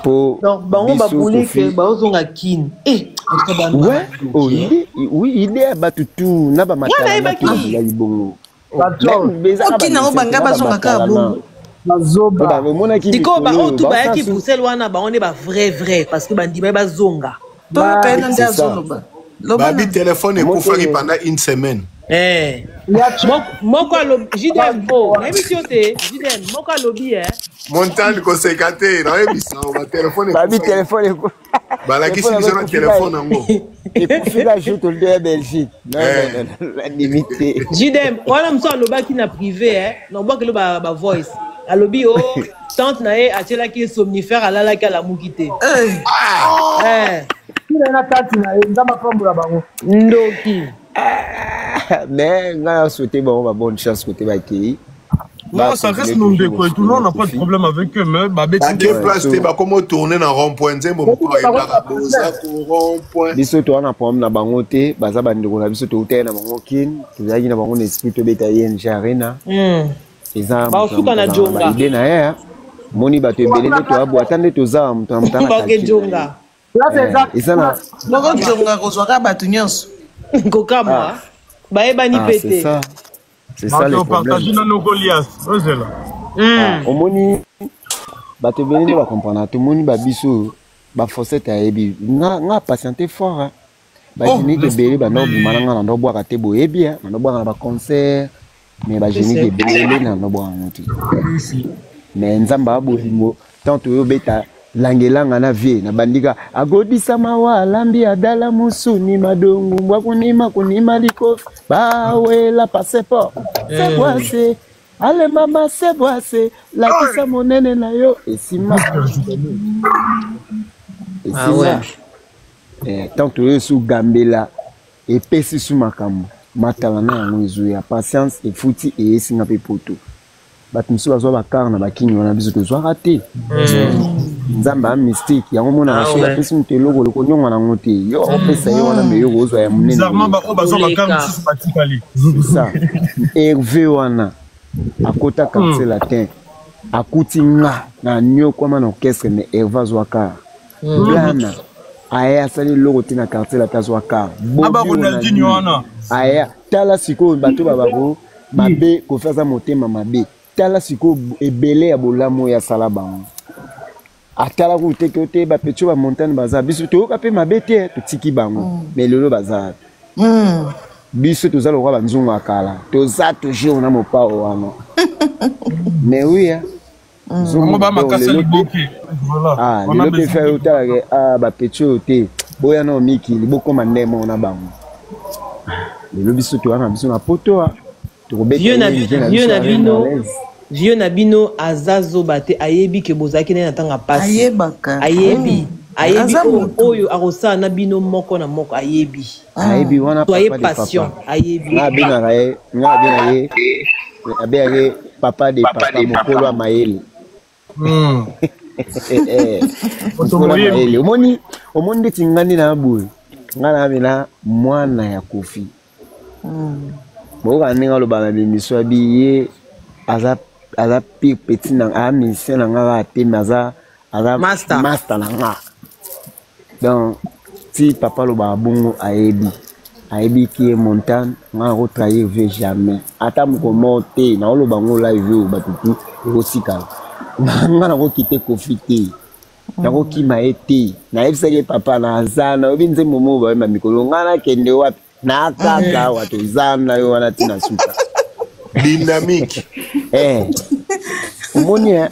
po Donc bango biso babule Kofi ke baozonga Kine. Eh, en tout cas, bana ouais, oh, idée, oui, idée ya bato tu na bamatala na nayebaki. tozalaki bongo. Même ezaka Okina yango bamusicien banga na bazonga kaka bamatalana bongo. Bazoba. Omonaki sikoyo mikolo baoyo oyo tu bayaki baosasu Bruxelles wana, bango nde bavrai vrai parce que bandima ye bazonga. Toyoka ye na nde c'est ça. azoloba. Loba Babi na. telefone Moko ekufaki pendant une semaine. Eh. Moko alobi JDM o nayebisi yo te JDM moko alobi eh. Montagne koseka te, nayebisa yo batelefone babi ekufaki. Telefone Balakisi telefone biso yango na ekufi ka telefone yango. Ekufi ka jour tolide ya Belgique. Non, non, Eh. non, non, nandimi te. JDM wana mosu alobaki na privé eh, na obwakeli ba, ba voice alobi o tante na ye atielaki ye somnifère, alalaki alamuki te. Eh. Eh. Tina na tati na ye, Nzambe apambola bango. Ndoki. Mais ngai nasouhaite bango ba bonne chance kote bakei. Non, ça reste Bacontinue nos toujours ndeko et tout le kosoutenir on n'a pas de Kofi. problème avec eux, mais babeti Bake Ouais, place te so bakoma otourne na rond point nzembo moko ayembaka boza ko rond point. Biso toza na problème na bango te, baza bandeko na biso, toutaki na bango Kine, tozalaki na bango na esprit tobeta ING Arena. Eza moto na Baosuka moto na azalaka na jonga. baide na ye. Moni bato ebele nde toyabwa ata nde toza moto na moto aza na baoke calcul na ye. jonga. Place eza. Eza na Moko jonga kozwaka bato nyonso. Kokamwa ah, bayebani ah, mpe c'est te. ça, c'est ça le bato problème. partage na nokolias ozela. Ah, omoni bato ebele nde bacomprendre, tomoni babiso bafossete ayebi nga nga patiente fort hein. Oh, Bagénique laisse ebele banda tomber. obima na nga na ndobwaka te, boyebi na ndobwaka na baconcert, mais bagénique ebele na ndobwaka yango te. Mais Nzambe abolingo tant toyobeta langelanga na vie na bandika agodisa mawa alambi adala musuni madongu mbwa kunima kunima likofi bawela passeport sebwase ale mama sebwase lakisa monene na yo esima. Ah ouais. Esima eh, tant toyo esu gambela epesi su makambo matala na yango ezoya patience efuti eyesinga mpe poto bato mosusu bazwa bakare na bakini wana, biso tozwaka te. Nzambe a mystique yango monaka Ah soki ouais. apesi moto eloko lokonyonga nango te, yo akopesa ye wana me yo kozwa ya monene Bizarrement koleka. baoyo bazwa bakar Koleka. mosusu batikali. C'est ça, Hervé wana akota quartier latin akuti nga na niokwama na orchestre, mais Hervé azwa kar blana aye asali eloko te na quartier latin azwa kar Na ba Bobi Ronaldinho Ronaldinho wana. aya tala sikoyo bato babako mabe Kofi aza motema mabe, tala sikoyo ebele ya bolamu oyo asala bango, atala kutu te ke te bapetio bamontagne baza biso toyoka mpe mabe te, totiki bango mais lelo baza wapi? Biso toza lokola banzungu ya kala, toza toujours na mopao wana. Mais oui, hein. Bango ba makasa liboke. Voilà. Ah, lelo mpe fai otalaka ah, bapeti oyo te boya nao mikili bokóma nde moko na bango. Lelo biso toya na biso na poto Vieux na vieux na bino vieux na bino aza zoba te ayebi ke bozalaki naye na ntango ya pasi ayebaka ayebi ayebi Aza oyo moto. oyo akosala na bino moko na moko ayebi ayebi wana soyez papa de patient papa ayebi nga abengaka ye nga abengaka ye abengaka ye papa de papa mokolo ya mayele. Moto Mokolo ya moyembi. mayele omoni omoni ndeti nga nde na boye nga na amena mwana ya Kofi boyoka ndenge aloba na bemiso abi ye aza aza pire petit na aza musicien na nga kaka te mais aza aza Master. master na nga. Donc ti papa alobaka bongo ayebi ayebi ki ye montagne nga nakotrahir vie jamais ata moko moko te naoloba ngo live oyo bato tu ekosikala nga nakokite Kofi te nakokima ye te nayebisaki ye papa naza nayobi nzembo moko bayemba mikolo nga nakende wapi nakaka awa toza na yo wana ntina suka dynamique. Eh, omoni eh,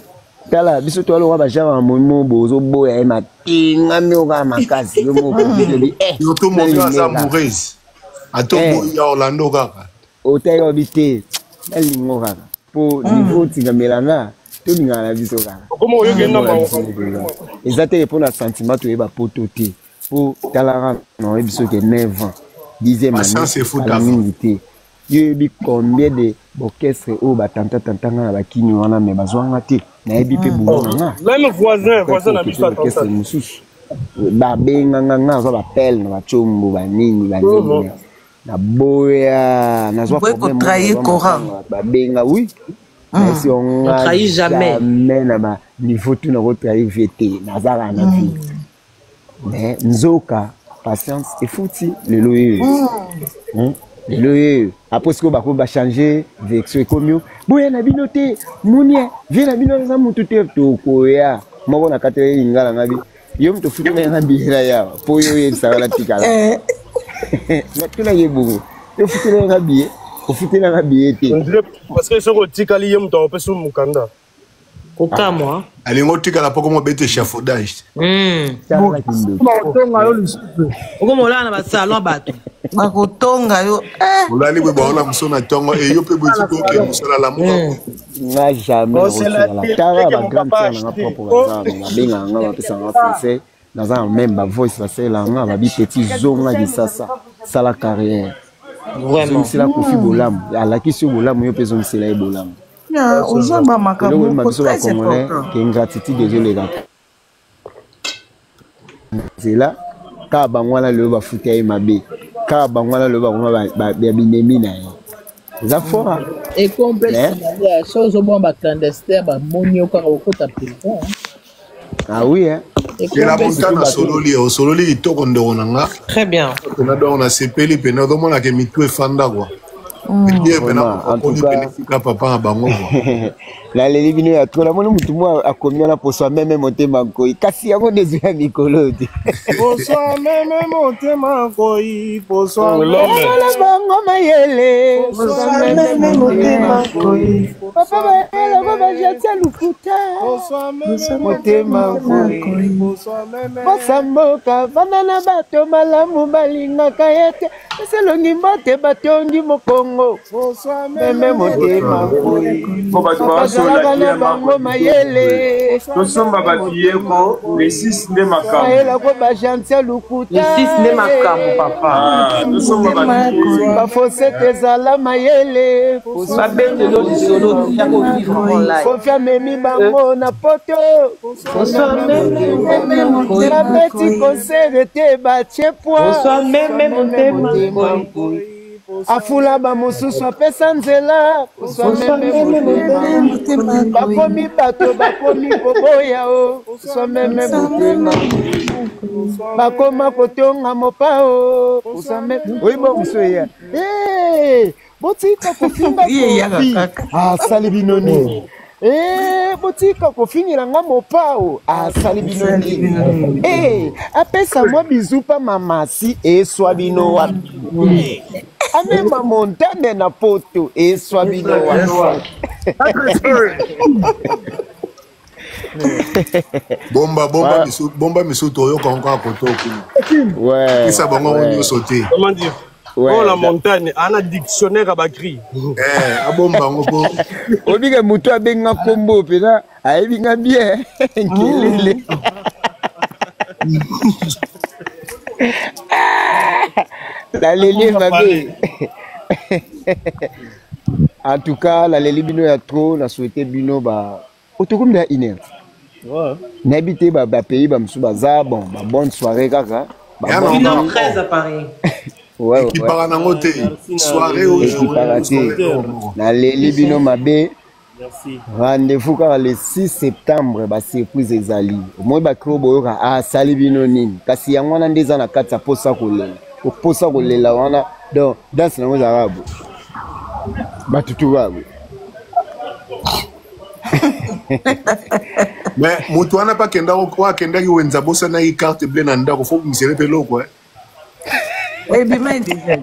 tala biso toaloka bajare ya momo bozoboya ye matingami oyo kaka makasi yo moko obi eh, Surtout moto aza nalinga amoureuse ata Eh. oboyi ya Orlando kaka. Otali obi te nalingo kaka mpo niveau otingamela nga tolingana na biso kaka. Okoma oyoki na Tomona mawa. biso mpenza. Eza te mpo na sentiment toyeba poto te mpo talaka na oyebi soki 9 ans 10e année Patience kala efutaka. mingi te yo oyebi combien de orchestre oyo batanta tanta nga na bakini wana me bazwanga te nayebi mpe boulot na nga. Même voisin, voisin na biso orchestre attentat. mosusu babenganga nga nazwa bapele na bacombo banini banini naboya nazwa Boye problème moko, kotrahir nazwa Coran. matanga, babenga oui nayesi yo On nga trahit jamais. jamais na baniveau tu nakotrahir vie te nazalaka na vie mais nzoka patience efuti lelo oyo. Lelo oyo après sikoyo bakomi bachange version ekomi yo boya na bino te monie vie na bino aza motu te tokoya moko na kati ya lingala nga bi yo moto ofuti na nga biyela yawa mpo yo oyebisaka na tikala natuna ye bongo yo ofutela nga biye ofutela nga biye te. On dirait parce que soki otikali ye moto akopesa yo mokanda. Kokamwa. Alingi otikala mpo koma obeta échafaudage. Tala kindoki. Bakotonga yo lisusu. Okoma olala na basalon bato. Bakotonga yo eh. Olali boye baola moso na ntongo eyo mpe boye soki okende mosala lamuka. Nga jamais Oh, c'est la nakotikala télé tala que mon bagrande papa a sœur nanga acheté. propre Oh, baza wana babengaka nga bapesaka nga conseil naza na meme bavoice basalela nga babi petit zonga Kisasa sala carrière Vraiment. zongisela Kofi bolamu alakisi yo bolamu yo mpe zongisela ye bolamu. Ya, oza ba makambo Eloko oyemba moko biso très bacongolais important. ke ingratitude ezoleka nzela kaka bango wana lelo bafuta ye mabe kaka bango wana lelo bakoma ya binemi na ye eza fort. Ekomplexi so ozomona baclandestin bamoni yo kaka okota prison. Ah oui, hein. Ela montana osololi osololi kitoko ndeko na nga. Très bien. Pena donc nasepeli pena ozomonaka mitu efanda kua ye pena Vraiment, en tout akoli cas pena esika papa na bango kua. Naleli bino ya trop namoni mutu moko akomi wana poso meme motema nkoi kasi yango nde ezwi ya mikolo te. Bonsoir meme motema nkoi, bonsoir L'homme. Longola bango mayele. Bonsoir meme motema nkoi, papa bayela ko bajati ya lukuta. Bonsoir meme motema nkoi bonsoir meme. Posa mboka vanda na bato malamu balingaka ye te eselongi mbote batongi mokongo. Bonsoir meme meme motema nkoi Po bato basola bazalaka na kiyama bango mayele. Tosomba babiyeko le 6 nde makambo. Bayela ko bagentil ya lukuta. Le 6 nde makambo papa. Ah, tosomba babiye. Bafosete ezala mayele. Babetelo lisolo ya kovivre en live. Kofi amemi bango na poto. Bonsoir meme nkoi. Babeti concert te batie poids. Bonsoir meme motema nkoi. Afula bamosusu apesa nzela. Bonsoir meme motema. Bakomi bato bakomi koboya o bonsoir meme motema bakoma kotonga mopao bonsoir meme oyiba mosu eya Eh, botika kofinga Ye eyaka Kofi kaka. asali bino nini. Eh, botika kofingela nga mopao asali bino nini. Eh, apesa mwa bizu pa mamasi eswa bino wapi. Amema montane na poto eswa bino wa. Bomba bomba misu bomba misu toyoka ngo kaka koto kuna. Ouais. Pesa bango ngo nyonso te. Comment dire? Ouais. Oh, la montagne, ana dictionnaire ya bagri. Eh, abomba yango po. Obika moto abenga kombo mpena ayebi nga bien nkelele. Naleli ye mabe. En tout cas, naleli bino ya trop, na souhaite bino ba otokomi na une heure. Ouais. Nayebi te ba ba pays bamosusu baza bon ba bonne soirée kaka. Ba Ya bonne na 1h13 à Paris. Ouais, ouais. Ekipaka nango te. Merci na Soirée oyo Ekipaka journée te. soirée oyo moko. Naleli bino mabe. Merci. Rendez-vous kaka le 6 septembre, ba surprise ezali. Omoni ba cri boyoka ah, asali bino nini? Kasi yango wana nde eza na kati ya posa kolela. Posa kolela wana donc danse nango ezalaka boye. Bato tu kaka boye. Mais moto wana mpe akendaki oyo akendaki wenze abosanaki carte bleue na ndako fo bimisele mpe eloko eh. Ebima deja.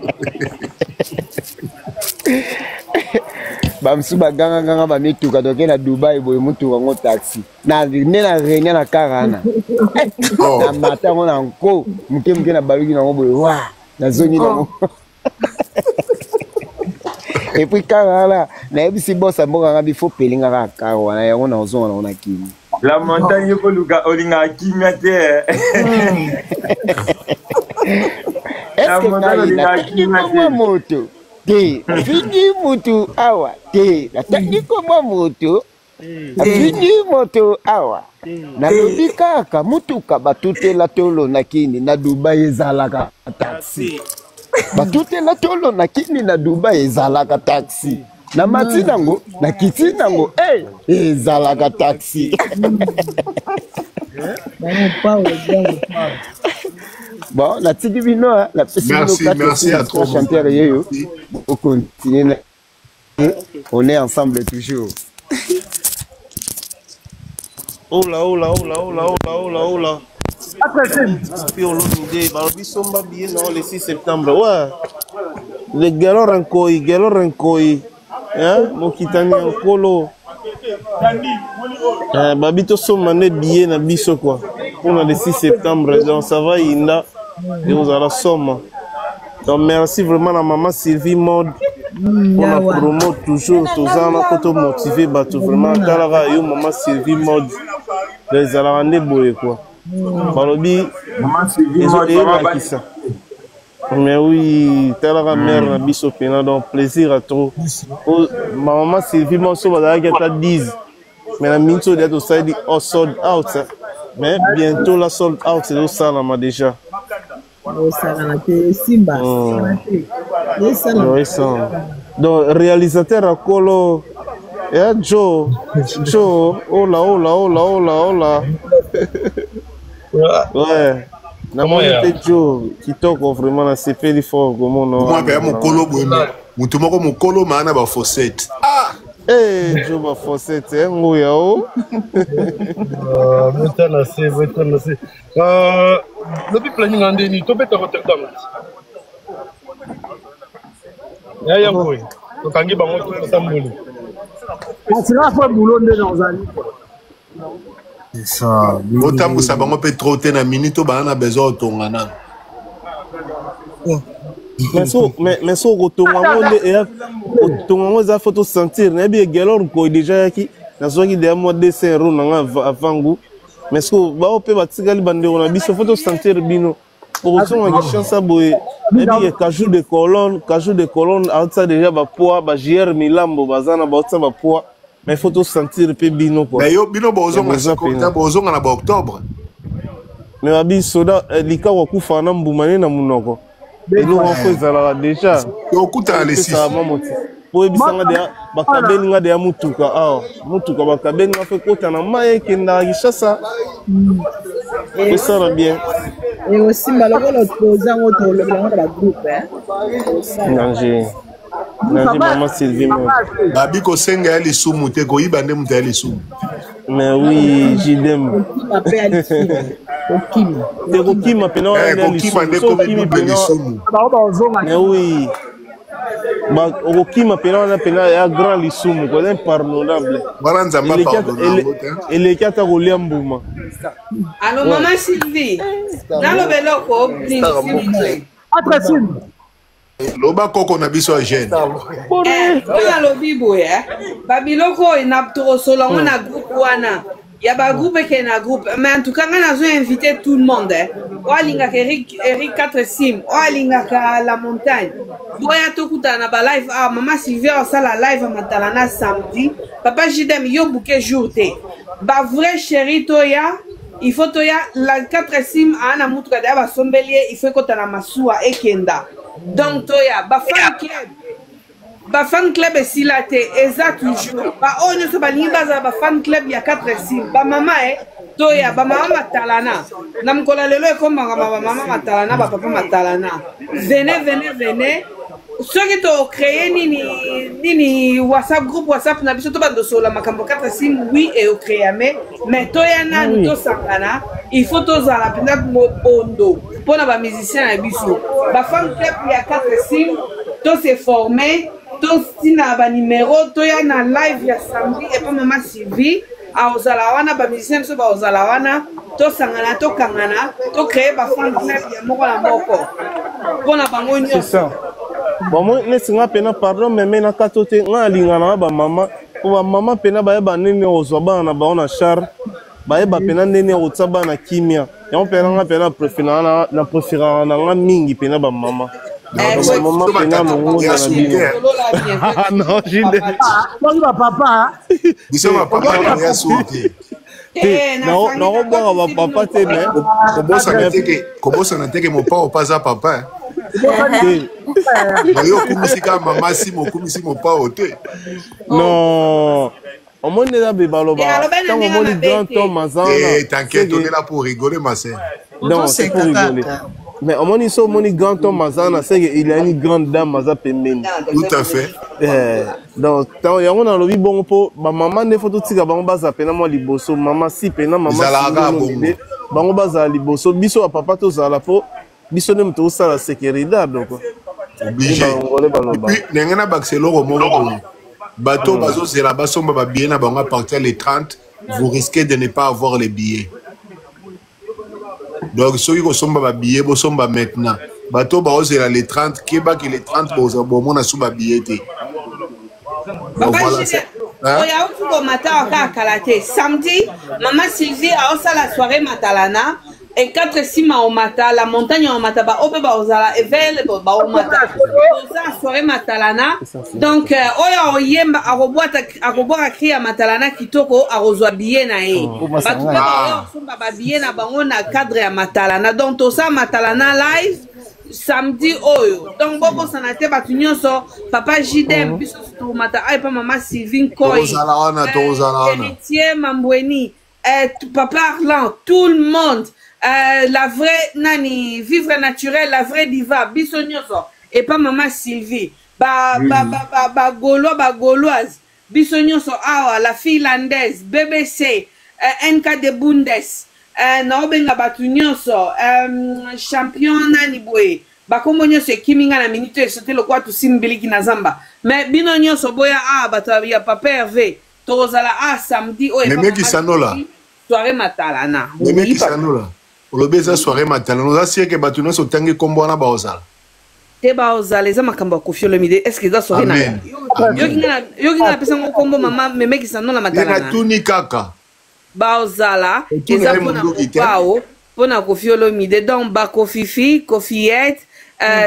Bamosusu bagangaganga bamituka toke na Dubai boye motuka yango taxi na nde na renia na kara wana Oh. na mata yango na nko moke moke na baluki nango boye wa nazongi nango epuis kara wana nayebisi bosa mboka nga bifo pelinga kaka kara wana yango nazonga nango na kini. La montagne koluka olingaka kimia te. La Eske montagne ngai olingaka natangi kimia komwa te. moto te nafingi mutu awa te natangi komwa moto nafingi moto awa nalobi kaka mutuka batutela tolo na kini na Dubai ezalaka taxi batutela tolo na kini na Dubai ezalaka taxi na mati nango na kiti nango eh, ezalaka taxi. Bon, natiki bino ah, napesi bino Merci, kaka merci à toi. chanteur yeyo okontinue na on est ensemble toujours. Ola, ola, ola, ola, ola, ola, ola. Puis Olomide, balobi somba billet na le 6 septembre. Ouais. Le Gelor Nkoi, Gelor Nkoi. Hein? Mokitani ya nkolo. Eh, babi tosomba nde billet na biso quoi. Mpona le 6 septembre. Donc ça va yinda. Ekozala soma. Donc merci vraiment na maman Sylvie Mode mpona Yawa. promo toujours toza wana mpo tomotive bato vraiment talaka yo mama Sylvie Mode. Donc ezalaka nde boye quoi. Balobi Maman Sylvie Mode, maman eyebakisa. Mais oui, talaka mère na biso pena donc plaisir à trop. Ma maman Sylvie Monso bazalaki ata 10. Mais na minute oyo deja tosali oh, sold out. hein. Mais bientôt la sold out ezosalama déjà. Osakana te esimba osakana te esalama. Ouais, ça. Donc réalisateur akolo ya Joe, Joe, hola hola hola hola hola. Ouais. Namoni ya? te Joe kitoko vraiment nasepeli fort komona. Mwa mpe ya mokolo boye me moto moko mokolo maa na bafossette. Eh, Joe ba fossette eh, nguya o. Botala se, botala se. Lobi planning ya ndeni tobeta Rotterdam. Ya ya ngoyi. Tokangi bango tosamboli. Asira fo boulot nde nazali. Botambusa bango mpe trop te na minute oyo baa na besoin otonga nano. Mais so kotonga yango nde eya kotonga yango eza fo tosentir nayebi egelor nkoi déjà yaki nazwaki deya mwa 200 euro na nga avangu mais siko bao mpe batikali bandeko na biso fo tosentir bino po kozonga Kinshasa boye nayebi ke cajou de colonne cajou de colonne aotisa déjà bapoids ba jr milambo baza na baotisa bapoids mais faut tosentir mpe bino quoi. Mais yo bino bozonga Boza sikoyo pena. te, bozonga na baoctobre. Mais babi soda eh, likaku akufa na mbuma ne na monoko eloko moko ezalaka déjà Okutana le 6. Epesaka mwa moti po oyebisanga deya bakabeli nga deya motuka awa motuka bakabeli nga fe kota na mai ekendaka Kinshasa esala bien. Ekosimba lokola toza yango tolobela yango na bagroupe. Danger danger mama Sylvie Mode. Babi kosenga ya lisumu te koyiba nde moto ya lisumu. Mais oui JDM Okima mpe ya lisumu okima te kokima pena wana Eh, nde ya kokima lisumu nde so komi okimi double pena lisumu. Bango bazonga. Mais oui. Okokima mpena wana mpena ya grand lisumu ko, eza impardonnable. Wana Nzambe apardonne yango te. Eleki ata kolia mbuma. Allo, maman Sylvie, naloba eloko nini, s'il vous plaît. Loba koko na biso ya jeune. Oyo alobi boye, babiloko oyo na tokosolo yango na groupe wana ya bagroupe, ekende na groupe. Mais en tout cas ngai nazo invité tout le monde, eh. Oyo alingaka Eric, Eric 4 sim, oyo alingaka La Montagne, boya tokutana na balive. Ah, mama Sylvie osala live ya matala na samedi. Papa Jidem, yo bouke jour te. Bavrai chéri, toya, il faut toya. La 4 sim aa na mutuka deya basombeli ye, il faut ekota na masuwa ekenda. Donc toya, bafan club, bafan club esila te, eza toujours. Baoyo nyonso balingi bazala bafan club ya 4 sim, bamama e toya, bamama matalana na mokolo ya lelo ekomaka bamama matalana, bapapa matalana. Venez, venez, venez. Soki tocreye nini nini, WhatsApp, groupe WhatsApp na biso, tobanda osolola makambo 4 sim. Oui, eocréame, mais toya nanu, tosangana. Il faut tozala mpenza mobondo mpo na bamusicien na biso, bafan club ya 4 sim. Tose forme, totina banimero, toya na live ya samedi epa mama Sylvie. Aozala wana, bamusicien biso baozala wana. Tosangana, tokangana, tocreye bafan club ya moko na moko mpo na bango C'est nyonso. ça. Bon, moi neti nga mpena, pardon, meme na kato te, nga alingana na bamama, po bamama mpena bayeba ndenge kozwa bana na bango na char, bayeba mpena ndenge ya kotia bana kimia. Yango mpena nga mpena na préféraka na nga mingi mpena bamama. Bamama mpena mongonda na bino. Non, Gilles. Soki bapapa. Biso bapapa toya suki te. Te, nakobwaka bapapa te, mais Kobosana te ke, kobosana te ke mopao mpe aza papa. Te. Yo okumisi kaka mama nsima, okumisi mopao te. Non, omoni eza be baloba Aloba na ntango ndenge omoni mabe grand te. homme aza wana. Eh, t'inquiète, on est là pour rigoler, ma sœur. Non, c'est pour rigoler, mais omoni, so omoni grand homme aza wana, c'est que il a une grande dame aza pembeni. Tout à fait. Eh, donc ntango yango nalobi bongo, mpo bamama nde fo totika bango baza pena mwa liboso. Mama si pena mama Ezalaka kaka bongo. Olomide, bango bazala liboso, biso bapapa tozala, mpo biso nde moto tosala sécurité. Donc Obligé. Bangole baloba. Puis ndenge na bakisa eloko moko boye, bato bazozela basomba babillet na bango à partir le 30, vous risquez de ne pas avoir les billets. Donc soki kosomba babillet, bosomba maintenant. Bato baozela le 30, kebaki le 30 bozwa bomona su babillet te. Donc Papa voilà, Gilles, hein? oyo auti komata awa kaka kala te, samedi mama Sylvie aosala soirée matalana e 4 nsima omata La Montagne, omata baoyo mpe baozala evele baomata. Toza soirée matalana. Donc oyo akoyemba, akobwata, akobwaka cri ya matalana kitoko, akozwa billet na ye. Bato mpe baoyo kosomba babillet na bango na cadre ya matalana. Donc tosala matalana live samedi oyo. Donc bobosana te, bato nyonso, papa Jidem, biso tokomata ayo epa mama Sylvie Nkoi. Tokozala wana, tokozala wana. Héritier Mambweni, papa Arlan, tout le monde, la vraie nani, vivre naturel, la vraie diva, biso nyonso epa mama Sylvie, ba ba ba ba ba Gaulois, ba Gauloise, biso nyonso awa, la Finlandaise, BBC, NK de Bundes, naobenga bato nyonso, champion nani boye, bakombo nyonso ekimi nga na minute oyo, esote lokola tosimbiliki na zamba. Mais bino nyonso boya awa, bato ya papa Hervé, tokozala a samedi oyo epa Meme mama Kisanola. Sylvie, soirée matalana. Meme Oui, papa. Kisanola, olobi eza soirée matalana, oza sieke bato nyonso otangi nkombo wana baozala? Te, baozala. Eza makambo ya Kofi Olomide. Est ce que eza soirée na Amen. Yoki nga napesa ngo kombo mama Meme Kisanola Ye matalana. natuni kaka. Baozala. Otuna Eza ye mpona mondoki te. mopao, mpona Kofi Olomide. Donc bakofifi, Kofiette,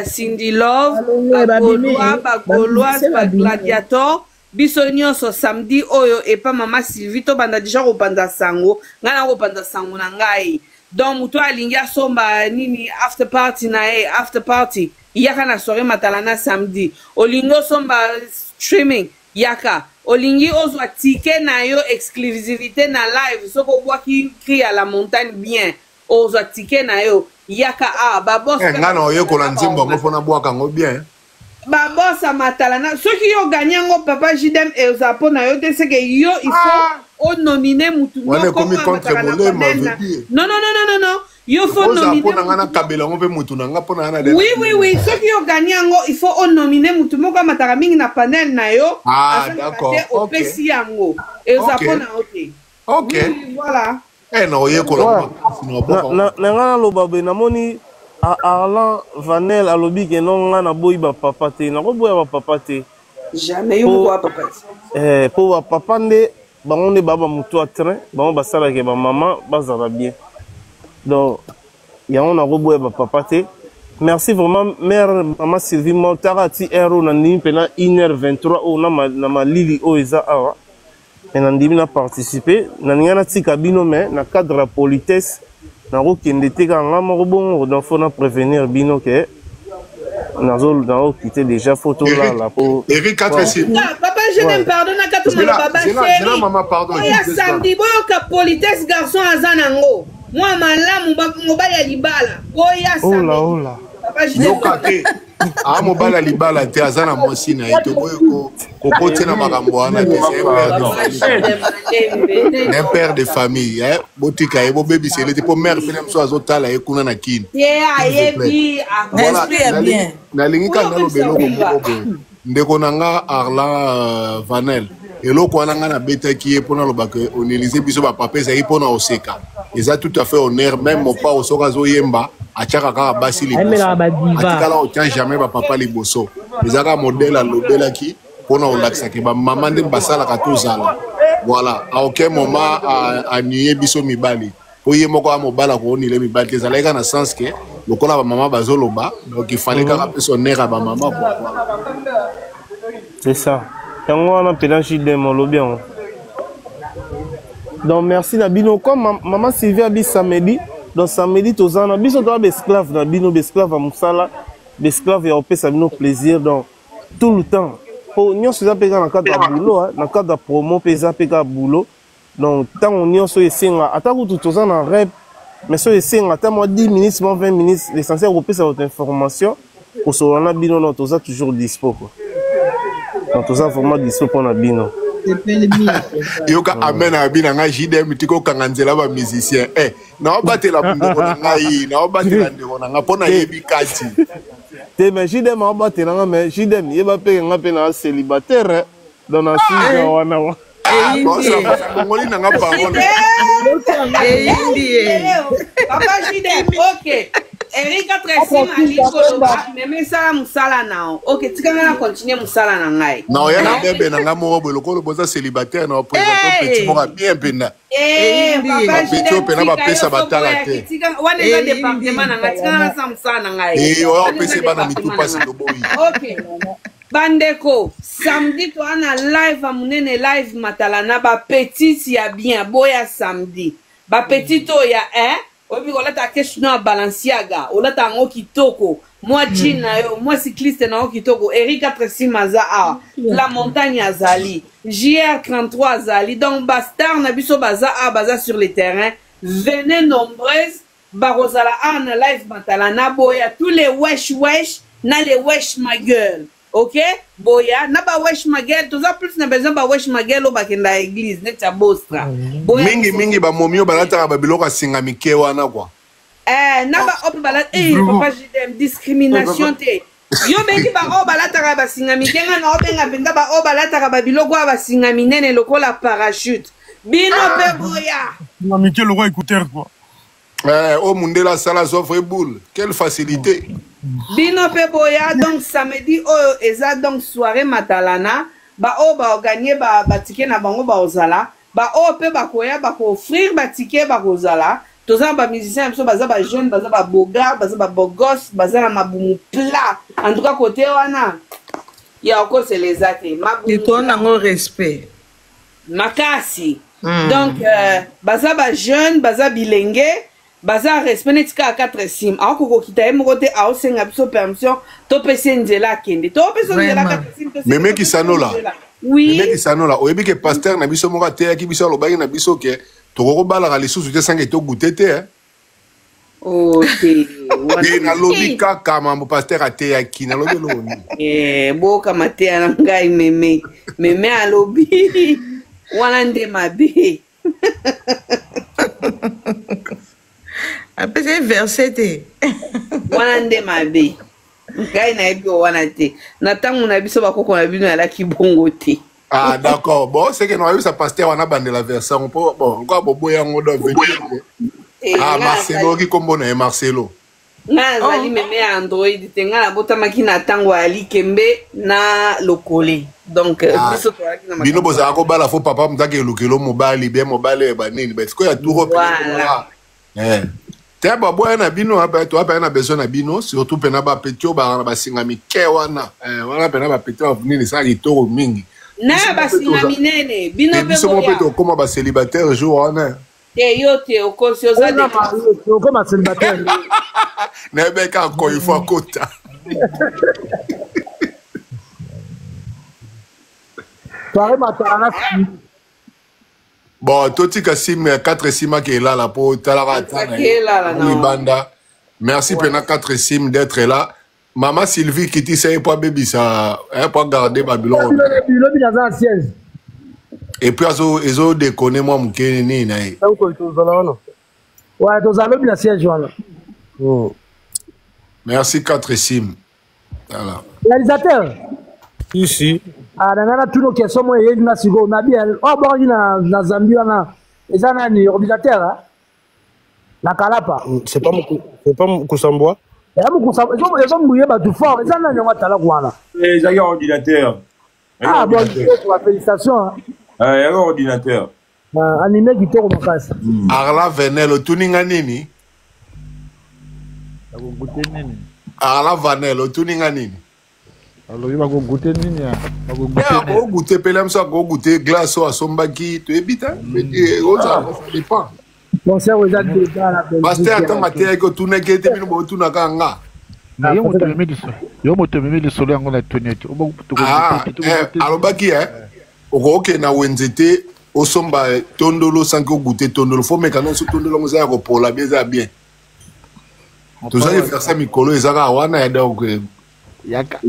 Cindy Love, bagaulois, bagauloise, bagladiator, biso nyonso samedi oyo epa mama Sylvie. Tobanda deja kopanza sango. Ngai na kopanza sango na ngai. Donc moto alingi asomba nini, after party na ye, after party, yaka na soirée matala na samedi. Olingi osomba streaming, yaka. Olingi ozwa ticket na yo, exclusivité na live, soki obwaki cri ya La Montagne bien, ozwa ticket na yo, yaka awa. Babos Eh, ngai na oyekola nzembo yango mpona bwaka yango bien. Babosa matala na soki yo gagné yango, papa Jidem, ezala mpo na yo te. Seke yo il faut onomine mutu Wana moko ekomi oyo contre amataka na molema, panel na veut dire. Non, non, non, non, non, non. Yo faut Oza nominer mpo na ngai nakabela yango mpe motu na ngai mpo na ngai na Oui, oui, oui. Soki yo gagné yango, il faut onominer mutu moko amataka mingi na panel na yo. Ah, Azangaka d'accord. te, Ok. opesi yango. Eza Ok. mpo na yo te. Ok. Oui, oui, voilà. Eh, na oyekola Ouais. makasi na oboka Na ngai naloba boye, namoni Arlan Vanel alobi ke no, ngai naboyi bapapa te, nakoboya bapapa te. Jamais yo moko wa papa te. Po bapapa nde bango nde baa bamotu ya train, bango basalaka bamama bazala bien, donc yango nakoboya bapapa te. Merci vraiment, mère mama Sylvie Motaka. Ti heure oyo nandimi mpena 1h23 oyo na malili oyo eza awa, me nandimi na participer. Nalingai natika bino, mais na cadre ya politesse nakokende te kaka nga moko bongo, donc faut na prévenir bino ke nazokite déjà, faut tolala po Eric 4 6. Ah, papa, je Ouais. ne pardonne kaka Zela, maloba ba Zela, Zela, chéri. maman, pardon, Oya juste deux samedi, boyoka politesse garçon aza nango. Mwa malamu mobali ya libala. Boya Ola samedi. ola. Papa, je Yoka te, aa mobali ya libala te, aza na mwasi na ye. Toboyi kokotia na makambo wana te. C'est un père de famille, un père de famille, eh. Botika ye, bobebisele te, mpo mare pene mosusu azotala ye kuna na Kini. Ye S'il vous plaît. ayebi. Voilà, Esprit ya bien. Nalingi kaka Oyo naloba eloko opesa moko boye. Ndeko na nga Arlan Vanel, eloko wana nga nabetaki ye mpona alobaka onelize biso bapapa, ezalaki mpona oseka, eza tout à fait honneur. Même mopao, soki azoyemba, atiaka kaka basi liboso. Ayemelaka badiva. Atikala otya jamais bapapa liboso. Eza kaka modèle alobelaki mpona olakisaki bamama nde basalaka tozala. Voilà, à aucun moment anie biso mibali, po ye moko amobala koonile mibali te. Ezalaki kaka na sens ke lokola bamama bazoloba, donc il fallait kaka apesa honneur ya bamama, quoi. Voilà. C'est ça, yango wana mpena JDM olobi yango. Donc merci na bino. Comme mama Sylvie abi samedi, donc samedi toza na biso, toza baesclave na bino, baesclave ya mosala, baesclave ya kopesa bino plaisir, donc tout le temps, po nyonso eza mpe kaka na cadre ya boulot, hein, na cadre ya promo mpe eza mpe kaka boulot. Donc ntango nyonso oyo esenga, ata kutu toza na rep, mais soki esenga ata mwa 10 minutes, mwa 20 minutes, l'essentiel kopesa bato information, kosolola na bino, non, toza toujours dispo, quoi. Donc toza vraiment dispo mpona bino. Sepeli mingi. Yoka, amen. Abi na ngai JDM, tika okanga nzela bamusicien. Eh, naobatela ndeko na ngai, naobatela ndeko na ngai mpo nayebi kati. Te, mais JDM aobatela nga, mais JDM yeba mpe nga mpe na célibataire, hein. Donc na sujet wana wa. Bongoli na nga parole. Eyindi ye. Papa JDM, ok. Erika Tresim ali koloba, meme esala mosala na yo. Ok, tikanga na continue mosala na ngai. Na oya na bebe na ngai moko boye, lokola boza célibataire, na oprésente petit moko ya bien mpenza. Eh, papa Bapeti oyo JDM, mpena tika bapesa yo batala soboya te. wana eza Eyindi. département na ngai, tikanga nasala mosala na ngai. Eh, oya Wana eza opesa bana mitu département na mpasi, ngai. toboyi. Ok, bandeko, samedi toa na live ya monene, live matala na bapetite ya bien. Boya samedi, bapetite oyo ya oyebi kolata keshe no ya Balenciaga, olata yango kitoko, mwa jean na yo, mwa cycliste na yo kitoko. Erika Tresim aza awa, La Montagne azali, JR 33 azali, donc bastar na biso baza awa, baza sur le terrain. Venez nombreuses, bakozala awa na live matala na. Boya tous les wesh wesh na les wesh ma gueule. Ok, boya na ba wesh ma gueule, toza plus na besoin ba wesh ma gueule oyo bakenda ya église neti ya Bostra. Boya. Mingi mingi bamomi oyo balataka babiloko ya singa mike wana, quoi. Eh, na ba oyo mpe balata, eh, papa JDM, discrimination te. Yo bengi baoyo balataka basinga mike, nga na obenga mpenza baoyo balataka babiloko oyo basinga minene lokola parachute. Bino mpe boya. Na mike lokwa écouteur, quoi. Eh, oyo mundele asala zwa boule, quelle facilité. Bino mpe boya. Donc samedi oyo eza donc soirée matalana. Baoyo baoganye batike na bango baozala, baoyo mpe bakoya bakoofrir batike bakozala. Toza na bamusicien na biso, baza bajeune, baza babogar, baza babogos, baza na mabumu plat. En tout cas kote wana ya okosela eza te, mabumu. Likolo nango respect. Makasi. Donc baza bajeune, baza bilenge, baza respect neti kaka 4 sim akoki kokita ye moko te, aosenga biso permission, topesi ye nzela akende, topesa nzela. Vraiment. 4 sim. Meme Kisanola. Oui. Meme Kisanola, oyebi ke pasteur na biso moko ateyaki biso, alobaki na biso ke tokokobalaka lisusu te sange togute te, eh. Oh, te. Te, nalobi kaka mambo pasteur ateyaki, nalobi eloko nini? Eh, boyoka mateya na ngai. Meme, meme alobi wana nde mabe. Apesa ye verset te. Wana nde mabe. Ngai nayebi oyo wana te. Na ntango na biso bakoko na bino alaki bongo te. Ah d'accord. Bon, c'est que nous avons pasteur wana bandela verset yango po bon, encore bobo yango donc veut dire que Eh, Ah nga Marcelo ki kombo na ye Marcelo. Ngai nazali meme ya Android te. Ngai nabotamaki na ntango ya likembe na lokole. Donc Ah, biso tozalaki na bino makambo. bozalaka kobala fo papa moto ake elukelo mobali bien mobali oyo banini ba sikoyo ya tour oyo Voilà. Eh. Te baboya na bino ah, toa pena na besoin na bino surtout pena bapeti oyo baa na basinga mike wana eh, wana pena bapeti oyo nini esala kitoko mingi Na Biso moko mpe basinga toza- minene bino te mpe biso moko mpe boya. tokóma bacélibataire jour wana Te yo te okosi oza Oza de marié te, okoma célibataire. nayebeka nkoyi fo akota Soirée matala na fini. Bon totika sim 4 sim ake elala mpo talaka ata na ye Elala na. libanda. Merci mpena 4 sim d'être là. Mama Sylvie kitisa ye mpo abebisa eh, mpo agarde babiloko. Lobi lobi naza na siège. Et puis azo ezodekone mwa moke nini na ye. Tango tozala wana. Ouais, tozala lobi na siège wana. Merci 4 sim. Voilà. Réalisateur. Ici. Ah, na nga natuna question moko eyeli nga sikoyo na bi oyo abwakaki na, na Zambie wana eza nani ordinateur ah? Na kalapa. C'est pas c'est pas Kusambwa. Eza mokusa ezombuye bato fort eza nani yango atalaku wana. Ezalaki ordinateur. Ah bon, kitoko, félicitation. Ezalaki ordinateur. Ah, anime kitoko makasi. Arla Venel otuni nga nini? Bakogute nini? Arla Vanel otuni nga nini? Alobi bakogute nini ya? Bakogute Ye nini? akogute pele moso akogute glace oyo asombaki toyebi te ozala ça dépend. Concert eza déjà na Belgique. Pasteur ntango ateyaki otunaki ete bino botunaka nga. Na yo moto omemi lisolo. Yo moto omemi lisolo yango na tuni ete. Ah, eh, alobaki eh, okokokende na wenze te osomba tondolo sanki ogute tondolo fo meka nyonso tondolo yango eza ya kopola bien eza ya bien tozali versa mikolo eza kaka wana ya donc eh, Yaka.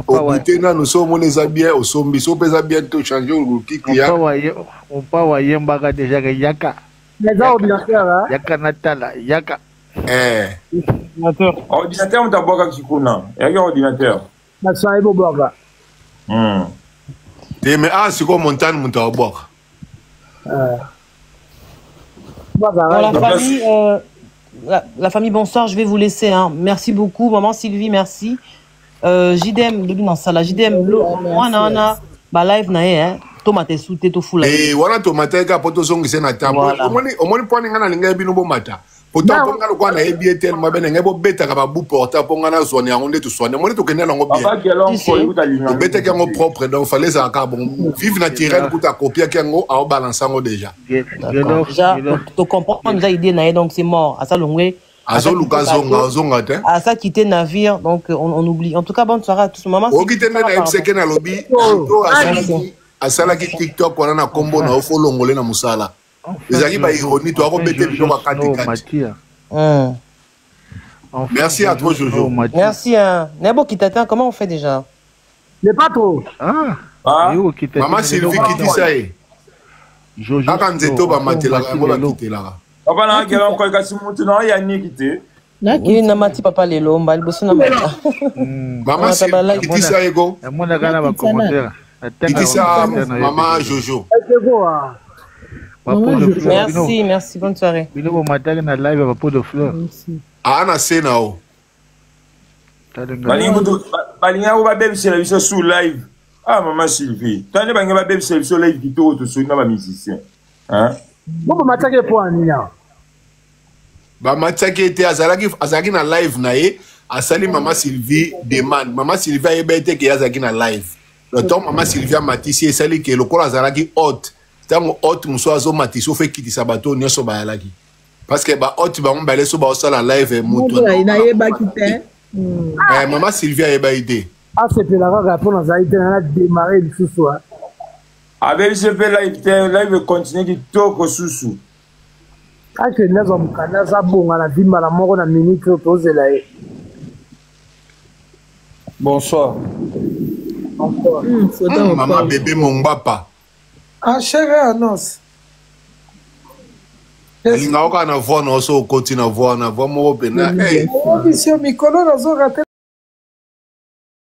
Ogute nanu so omoni eza bien osombi so mpe eza bien te ochange oluki client. Mopa wayembaka deja ke yaka. Eza ordinateur hein? Yaka natala yaka. Eh. Ordinateur moto abwakaki kuna. Ezalaki ordinateur. Na soirée bobwaka. Te mais ah sikoyo montagne moto abwaka. Bon, la famille, la famille, bonsoir, je vais vous laisser. Hein. Merci beaucoup. Maman Sylvie, merci. JDM, lobi na sala. JDM, lo, wana wana, ba live na ye, hein. Tomate sute, to fula. Eh, wana tomata ye kaka mpo tozongisa ye na ntango Voilà. omoni omoni mpo ani ngai nalingai bino bomata pourtant mpo ngai lokola nayebi ye telema be na ngai bobetaka babu porta mpo ngai nazwani yango nde toswani omoni tokende nango bien Papa Kelon Si, si. Koy, kuta lingana. tobetaki yango propre donc fale ezala kaka bon vive naturel kuta akopiaki yango aobalanse yango déjà. D'accord. Déjà, to comprendre déjà idée na ye, donc c'est mort. Asa longwe. Asa azoluka quitté azonga bateau. azonga te. Asa quitté navire, donc on oublie. En tout cas, bonne soirée à tous. Maman oyoki Sylvie, te nde ça va, pardon. nayebisaki nalobi to asalaki asalaki tiktok wana na nkombo na yo fo olongole na mosala Enfin ezalaki Jojo, baironi to enfin akobete Jojo biloko Snow akatikati. Matia. Enfin Merci à toi Jojo Snow Jojo. Matia. Merci. Hein. Nebo Kitata, comment on fait déjà? Mais pas trop. Ah, Ah. yo okita te Mama mais lelo Sylvie kitisa ye Jojo kaka nzete Snow oyo enfin bamatelaka omati yango lelo. bakitelaka. Papa na Kelon Koy kasi moto na yo Yannick te. Oui, namati papa lelo, mbali boso namata. Mama Namata ba Sylvie live. kitisa ye ko Namonaka na bacommentaire. Natangaka kitisa bacommentaire na yo mama ebele. Jojo. Ego ah. Bapo de fleur bino Merci, merci, bonne soirée. bino bomataki na live ya bapo de fleur. Aa na se na o. Talinga. Balingi kutu balingi yango babebisela biso sous live. Ah mama Sylvie, tande bangi babebisela biso live kitoko tosoli na ba musicien. Hein? Bobo mataki po nini awa? Bamatiaki ye te azalaki azalaki na live na ye asali mama Sylvie demande mama Sylvie ayeba ye te ke ye azalaki na live donc ntango mama Sylvie amatisi ye esali ke lokola azalaki haute ntango haute mosusu azomatisa ofo ekitisa bato oyo nyonso bayalaki parce que bahaute bango mibale so baosala live moto nayebaki te. Eh, mama Sylvie ayeba ye te. Asepela kaka mpo nazali te na démarrer lisusu ah. Abebisi mpe live te, live continue kitoko susu. Akende azwa mokanda aza bonga na vimba na moko na minute oyo tozela ye. Bonsoir. Mama bebe mongbapa. Ah, chérie annonce. Nalingaka kaka na voix na yo so okoti na voix na voix moko mpena. Biso mikolo nazorate.